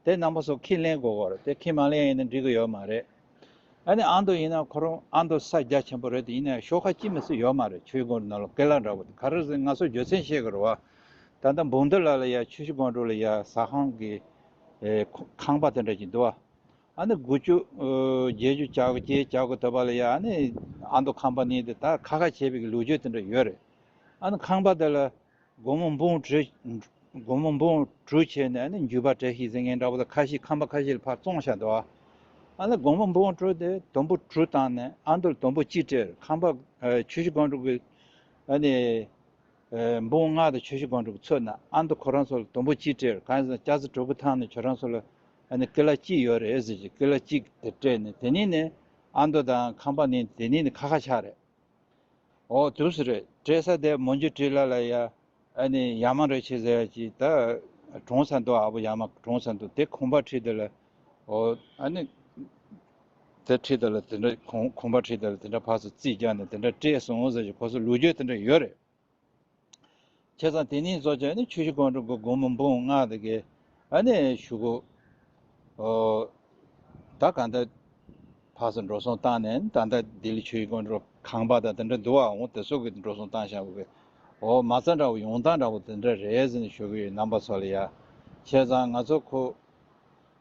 དེ་རྣམ་པ་ཚོ་ཁས་ལེན་དགོས་གི་རེད། དེ་ཁས་མ་ལེན་ཡིན་ན་འགྲིག་གི་ཡོད་མ་རེད། ཨ་ནི་ཨ་མདོ་ཡིན་ན་ཁོ་རང་ཨ་མདོ་ས་རྒྱ་ཆེན་པོ་རེད། དེ་ཡིན་ན་ཤོག་ཁ་གཅིག་མི་སྲིད་ཡོད་མ་རེད། ཆུ་བཞི་སྒང་དྲུག་ནང་ལ་ཀི་ལ་འདྲ་བོ་དེ་ག་རེ་ཟེར་ང་ཚོ་རྒྱུ་མཚན་བཤད་གི་རེད་བ། ད་ལྟ་འབུམ་སྡེ་ལ་ལ་ཡ་ཆོས་ཞུ་སྒང་དྲུག་ལ་ཡ་ཟ་ཁང་གི་ཨེ་ཁང་པ་དེ་འདྲ་ཅིག་འདུག་བ། ཨ་ནི་དགུ་བཅུ་ཨོ་བརྒྱད་ཅུ་གྱ་དགུ་བརྒྱད་གྱ་དགུ་དེ་བ་ལ་ཡ་ཨ་ནི་ཨ་མདོ་ཁང་པ་གཉིས་དེ་ད་ཁ་ཁ་བྱས་པའི་གི་ལོ་རྒྱུས་དེ་འདྲ་ཡོད་རེད། ཨ་ནི་ཁང་པ་དེ་ལ་སྒོར་མོ་འབུམ་དྲུག་སྒོར་མོ་འབུམ་དྲུག་བྱས་ནས་ཨ་ནི་འགྱུར་བ་འགྲོ་ཤེས་ཟེར་མཁན་འདྲ་པོ་དང་ཁ་ཤས་ཁང་པ་ཁ་ཤས་ལ་ཕར་བཙོང་བཞག་འདུག་ཨ་ནི་སྒོར་མོ་འབུམ་དྲུག་དེ་དུམ་བུ་དྲུག་བཏང་ནས་ཨ་མདོ་ལ་དུམ་བུ་གཅིག་སྤྲད། ཁང་པ་ཨ་ཆོས་ཞུ་སྒང་དྲུག་གི་ཨ་ནི་ཨ་འབུམ་ལྔ་དང་ཆོས་ཞུ་སྒང་དྲུག་གི་ཚོད་ན་ཨ་མདོ་ཁོ་རང་ཚོ་ལ་དུམ་བུ་གཅིག་སྤྲད། གང་ཡིན་ཟེར་ན་སྐྱ་ཚོ་དྲུག་པོ་ཐང་ནས་ཁྱོད་རང་ཚོ་ལ་ཨ་ནི་ཀི་ལ་གཅིག་ཡོད་རེད་ཟེར་གྱི་ཀི་ལ་གཅིག་དེ་སྤྲད་ནས་དེ་ནས་ནི་ཨ་མདོ་དང་ཁང་པ་ནི་དེ་ནས་ནི་ཁ་ཁ་ཆགས་རེད། ཨོ་དུས་སུ་རེད། སྤྲད་ས་དེ་མོན་ཇུ་ཊི་ལ་ལ་ཡ་ཨ་ནི་ཡ་མ་རེ་ཆེ་ཟེར་ཡ་ཅིག་ད་གྲོངས་ས་འདུག་ཨ་བོ་ཡ་མ་གྲོངས་ས་འདུག་དེ་ཁང་པ་ཁྲི་དེ་ལ་ཨོ་ཨ་ནི་དེ་ཁྲི་དེ་ལ་དེ་འདྲ་ཁང་ཁང་པ་ཁྲི་དེ་ལ་དེ་འདྲ་ཕར་ཚུར་རྩིས་རྒྱག་ནས་དེ་འདྲ་སྤྲད་སོང་ཟེར་གྱི་ཁོ་ཚོ་ལོ་རྒྱུས་དེ་འདྲ་ཡོད་རེད། བྱས་ཙང་དེ་ནས་བཟོ་བྱས་ནས་ཆོས་ཞུ་སྒང་དྲུག་གི་སྒོར་མོ་འབུམ་ལྔ་དེ་གའི་ཨ་ནི་ཞུ་གོ་ཨོ། ད་གང་ལྟར་ཕར་ཚུར་འགྲོ་སོང་བཏང་ནས་ད་ལྟ་ལྡི་ལི་ཆོས་ཞུ་སྒང་དྲུག་ཁང་པ་དང་དེ་འདྲ་འདུག་ཨ། འོང་དེ་ཚོ་གི་འགྲོ་སོང་བཏང་བཞག་གི་ཨོ་མ་རྩ་འདྲ་བོ་ཡོང་སྟངས་འདྲ་བོ་དེ་འདྲ་རེད་ཟེར་ནས་ཞུ་གི་ཡོད། རྣམ་པ་ཚོ་ལ་ཡ། བྱས་ཙང་ང་ཚོ་ཁོ་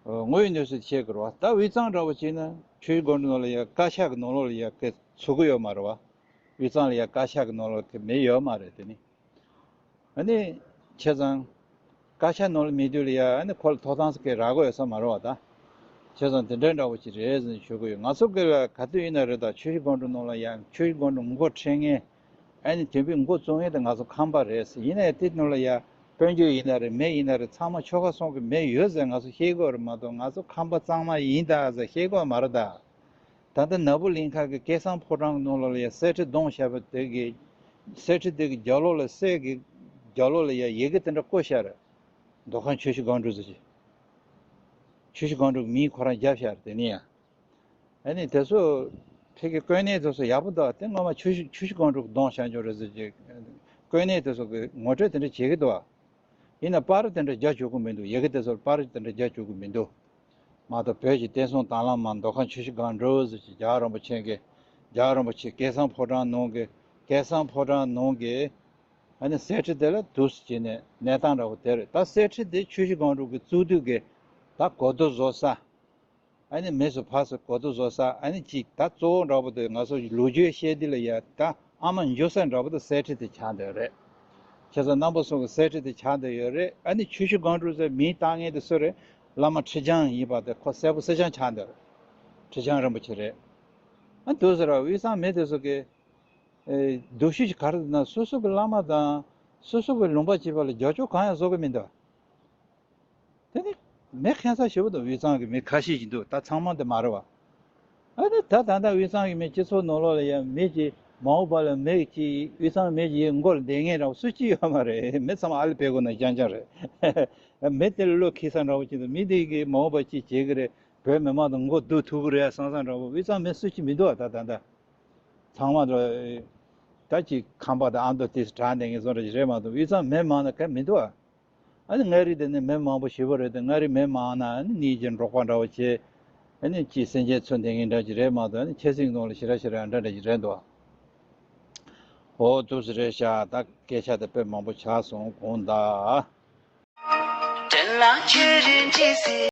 ཨོ་དངོས་ཡོད་གནས་ཚུལ་བཤད་གི་རེད་བ། ད་དབུས་གཙང་འདྲ་བོ་བྱས་ན་ཆོས་ཞུ་སྒང་དྲུག་ནང་ལ་ཡ་བཀའ་ཤག་གི་ནང་ལོགས་ལ་ཡ་སྐད་ཚུགས་གི་ཡོད་མ་རེད་བ། དབུས་གཙང་ལ་ཡ་བཀའ་ཤག་གི་ནང་ལོགས་ལ་མི་ཡོད་མ་རེད་དེ་ནི། ཨ་ནི། བྱས་ཙང་། བཀའ་ཤག་ནང་ལ་མེད་དུས་ལ་ཡ་ཨ་ནི་ཁོ་ལ་ཐོབ་ཐང་ཟེར་མཁན་རག་གི་ཡོད་ས་མ་རེད་བ་ད། བྱས་ཙང་དེ་འདྲའི་འདྲ་བོ་ཅིག་རེད་ཟེར་ནས་ཞུ་གི་ཡོད། ང་ཚོ་སྒེར་ལ་ག་དུས་ཡིན་ན་རེད་ད་ཆོས་ཞུ་སྒང་དྲུག་ནང་ལ་ཡ་ཆོས་ཞུ་སྒང་དྲུག་མགོ་ཁྲིད་མཁན། ཨ་ནི་དེ་བས་མགོ་བཙུགས་མཁན་དེ་ང་ཚོ་ཁམས་པ་རེད་ཟེར། ཡིན་ན་ཡང་དེ་ནང་ལ་ཡ་དཔལ་འབྱོར་ཡིན་ན་རེད་མི་ཡིན་ན་རེད་ཚང་མ་ཆོལ་ཁ་གསུམ་གི་མི་ཡོད་ཟེར་ང་ཚོ་ཤེས་དགོས་རེད་མ་གཏོགས་ང་ཚོ་ཁམས་པ་གཙང་མ་ཡིན་ད་ཟེར་ཤེས་དགོས་མ་རེད་ད། ད་ལྟ་ནག་པོ་གླིང་ཁ་གི་སྐལ་བཟང་ཕོ་བྲང་གི་ནང་ལོགས་ལ་ཡ་གསེར་ཁྲི་བརྡུངས་བཞག་པ་དེ་གི། གསེར་ཁྲི་དེ་གི་རྒྱབ་ལོགས་ལ་གསེར་གི་རྒྱབ་ལོགས་ལ་ཡ་ཡི་གེ་དེ་འདྲ་བརྐོས་བཞག་རེད། མདོ་ཁམས་ཆུ་བཞི་སྒང་དྲུག་ཟེར་གྱི། ཆུ་བཞི་སྒང་དྲུག་གི་མིང་ཁོ་རང་བརྒྱབ་བཞག་རེད་དེ་ནི་ཡ། ཨ་ནི་དེ་ཚོ་ཕ་གི་བརྐོས་གནས་དེ་ཚོ་ཡག་པོ་འདུག་དེ་སྔོན་མ་ཆུ་བཞི་ཆུ་བཞི་སྒང་དྲུག་གི་བརྡུངས་བཞག་འཇོག་རེད་ཟེར་གྱི། བརྐོས་གནས་དེ་ཚོ་གི་ངོ་སྤྲོད་དེ་འདྲ་བྱེད་ཀྱི་འདུག་ཨ། ཡིན་ན་པར་དེ་འདྲ་རྒྱག་བཅུག་གི་མི་འདུག་ཡི་གེ་དེ་ཚོར་པར་དེ་འདྲ་རྒྱག་བཅུག་གི་མི་འདུག་མ་གཏོགས་བོད་ཀྱི་བསྟན་སྲུང་དྭང་བླངས་མ་མདོ་ཁམས་ཆུ་བཞི་སྒང་དྲུག་ཟེར་གྱི་རྒྱལ་བ་རིན་པོ་ཆེ་གི། རྒྱལ་བ་རིན་པོ་ཆེ་སྐལ་བཟང་ཕོ་བྲང་ནང་གི། སྐལ་བཟང་ཕོ་བྲང་ནང་གི། ཨ་ནི་གསེར་ཁྲི་དེ་ལ་འདུག་སེ་བྱས་ནས་གནས་སྟངས་འདྲ་བོ་དེ་རེད། ད་གསེར་ཁྲི་དེ་ཆུ་བཞི་སྒང་དྲུག་གི་གཙུག་སྡུད་ཀྱི་ད་གོ་རྟོགས་བཟོ་ས། ཨ་ནི་མི་སུ་ཕར་ཚུར་གོ་རྟོགས་བཟོ་ས། ཨ་ནི་གཅིག་ད་གཙོ་བོ་འདྲ་པོ་དེ་ང་ཚོ་ལོ་རྒྱུས་བཤད་དུས་ལ་ཡ་ད་ཨ་མ་འཇུ་ས་འདྲ་པོ་དེ་གསེར་ཁྲི་དེ་ཆགས་བསྡད་ཡོད་རེད། བྱས་ཙང་རྣམ་པ་ཚོ་གི་གསེར་ཁྲི་དེ་ཆགས་བསྡད་ཡོད་རེད། ཨ་ནི་ཆུ་བཞི་སྒང་དྲུག་ཟེར་མིང་བཏགས་མཁན་དེ་སུ་རེད། བླ་མ་ཁྲི་བྱང་ཡིན་པ་དེ་ཁོ་གསལ་པོ་གསལ་རྐྱང་ཆགས་བསྡད་ཡོད་རེད། ཁྲི་བྱང་རིན་པོ་ཆེ་རེད། ཨ་འདུག་ཟེར་བ་དབུས་གཙང་མི་དེ་ཚོ་གི་ཨེ་སྡུག་ཤོས་ཅིག་ག་རེ་འདུག་ན་སོ་སོ་གི་བླ་མ་དང་སོ་སོ་གི་ལུང་པ་བྱེད་པ་ལ་རྒྱབ་སྐྱོར་གང་ཡང་བཟོ་གི་མི་འདུག་དེ་ནི་མི་ཁེངས་ས་ཞེ་པོ་འདུག་དབུས་གཙང་གི་མི་ཁ་ཤས་ཤིག་འདུག་ད་ཚང་མ་དེ་མ་རེད་བ། ཨ་ནི་ད་ད་ལྟ་དབུས་གཙང་གི་མི་སྤྱི་ཚོགས་ནང་ལོགས་ལ་ཡང་མི་གཅིག་མ་འོངས་པ་ལ་མི་གཅིག་དབུས་གཙང་མི་གཅིག་མགོ་ལ་བསྡད་མཁན་འདྲ་བོ་སུ་གཅིག་ཡོད་མ་རེད། མི་ཚང་མ་ཨ་ལི་པད་གོ་ན་རྐྱང་རྐྱང་རེད། མི་དེ་ལ་བློ་འཁེལ་ས་འདྲ་བོ་ཅིག་འདུག་མི་དེ་གིས་མ་འོངས་པ་ཅིག་བྱེད་གི་རེད། བོད་མི་མང་དང་མགོ་བསྡུ་ཐུབ་གི་རེད་བསམ་བསམ་འདྲ་བོ་དབུས་གཙང་མི་སུ་གཅིག་མི་འདུག་ད་ད་ད། ཚང་མ་ལ་ད་ཅིག་ཁམས་པ་དང་ཨ་མདོ་དེ་དྲག་བསྡད་མཁན་བཟོ་འདྲ་ཅིག་རེད་མ་གཏོགས་དབུས་གཙང་མི་མང་ན་ག་མི་འདུག་ཨ། ཨ་ནི་མངའ་རིས་དེ་ནི་མི་མང་པོ་ཞེ་པོ་རེད་དེ་མངའ་རིས་མི་མང་ན་ཨ་ནི་གཉིས་ཀྱི་འབྲོག་པ་འདྲ་བོ་བྱས། ཨ་ནི་ཅིག་སེམས་ཅན་འཚོ་བསྡད་མཁན་འདྲ་ཅིག་རེད་མ་གཏོགས་ཨ་ནི་ཆབ་སྲིད་ནང་ལ་ཞེ་དྲག་ཞེ་དྲག་འདྲ་འདྲ་ཅིག་རེད་འདུག་ཨ། འོ་འདུག་སེ་རེད་ཤག་ད་སྐད་ཆ་དེ་དཔེ་མང་པོ་ཆགས་སོང་དགོངས་དག་དྲན་ལ་ཆོས་རིན་ཆེ་ཟེར།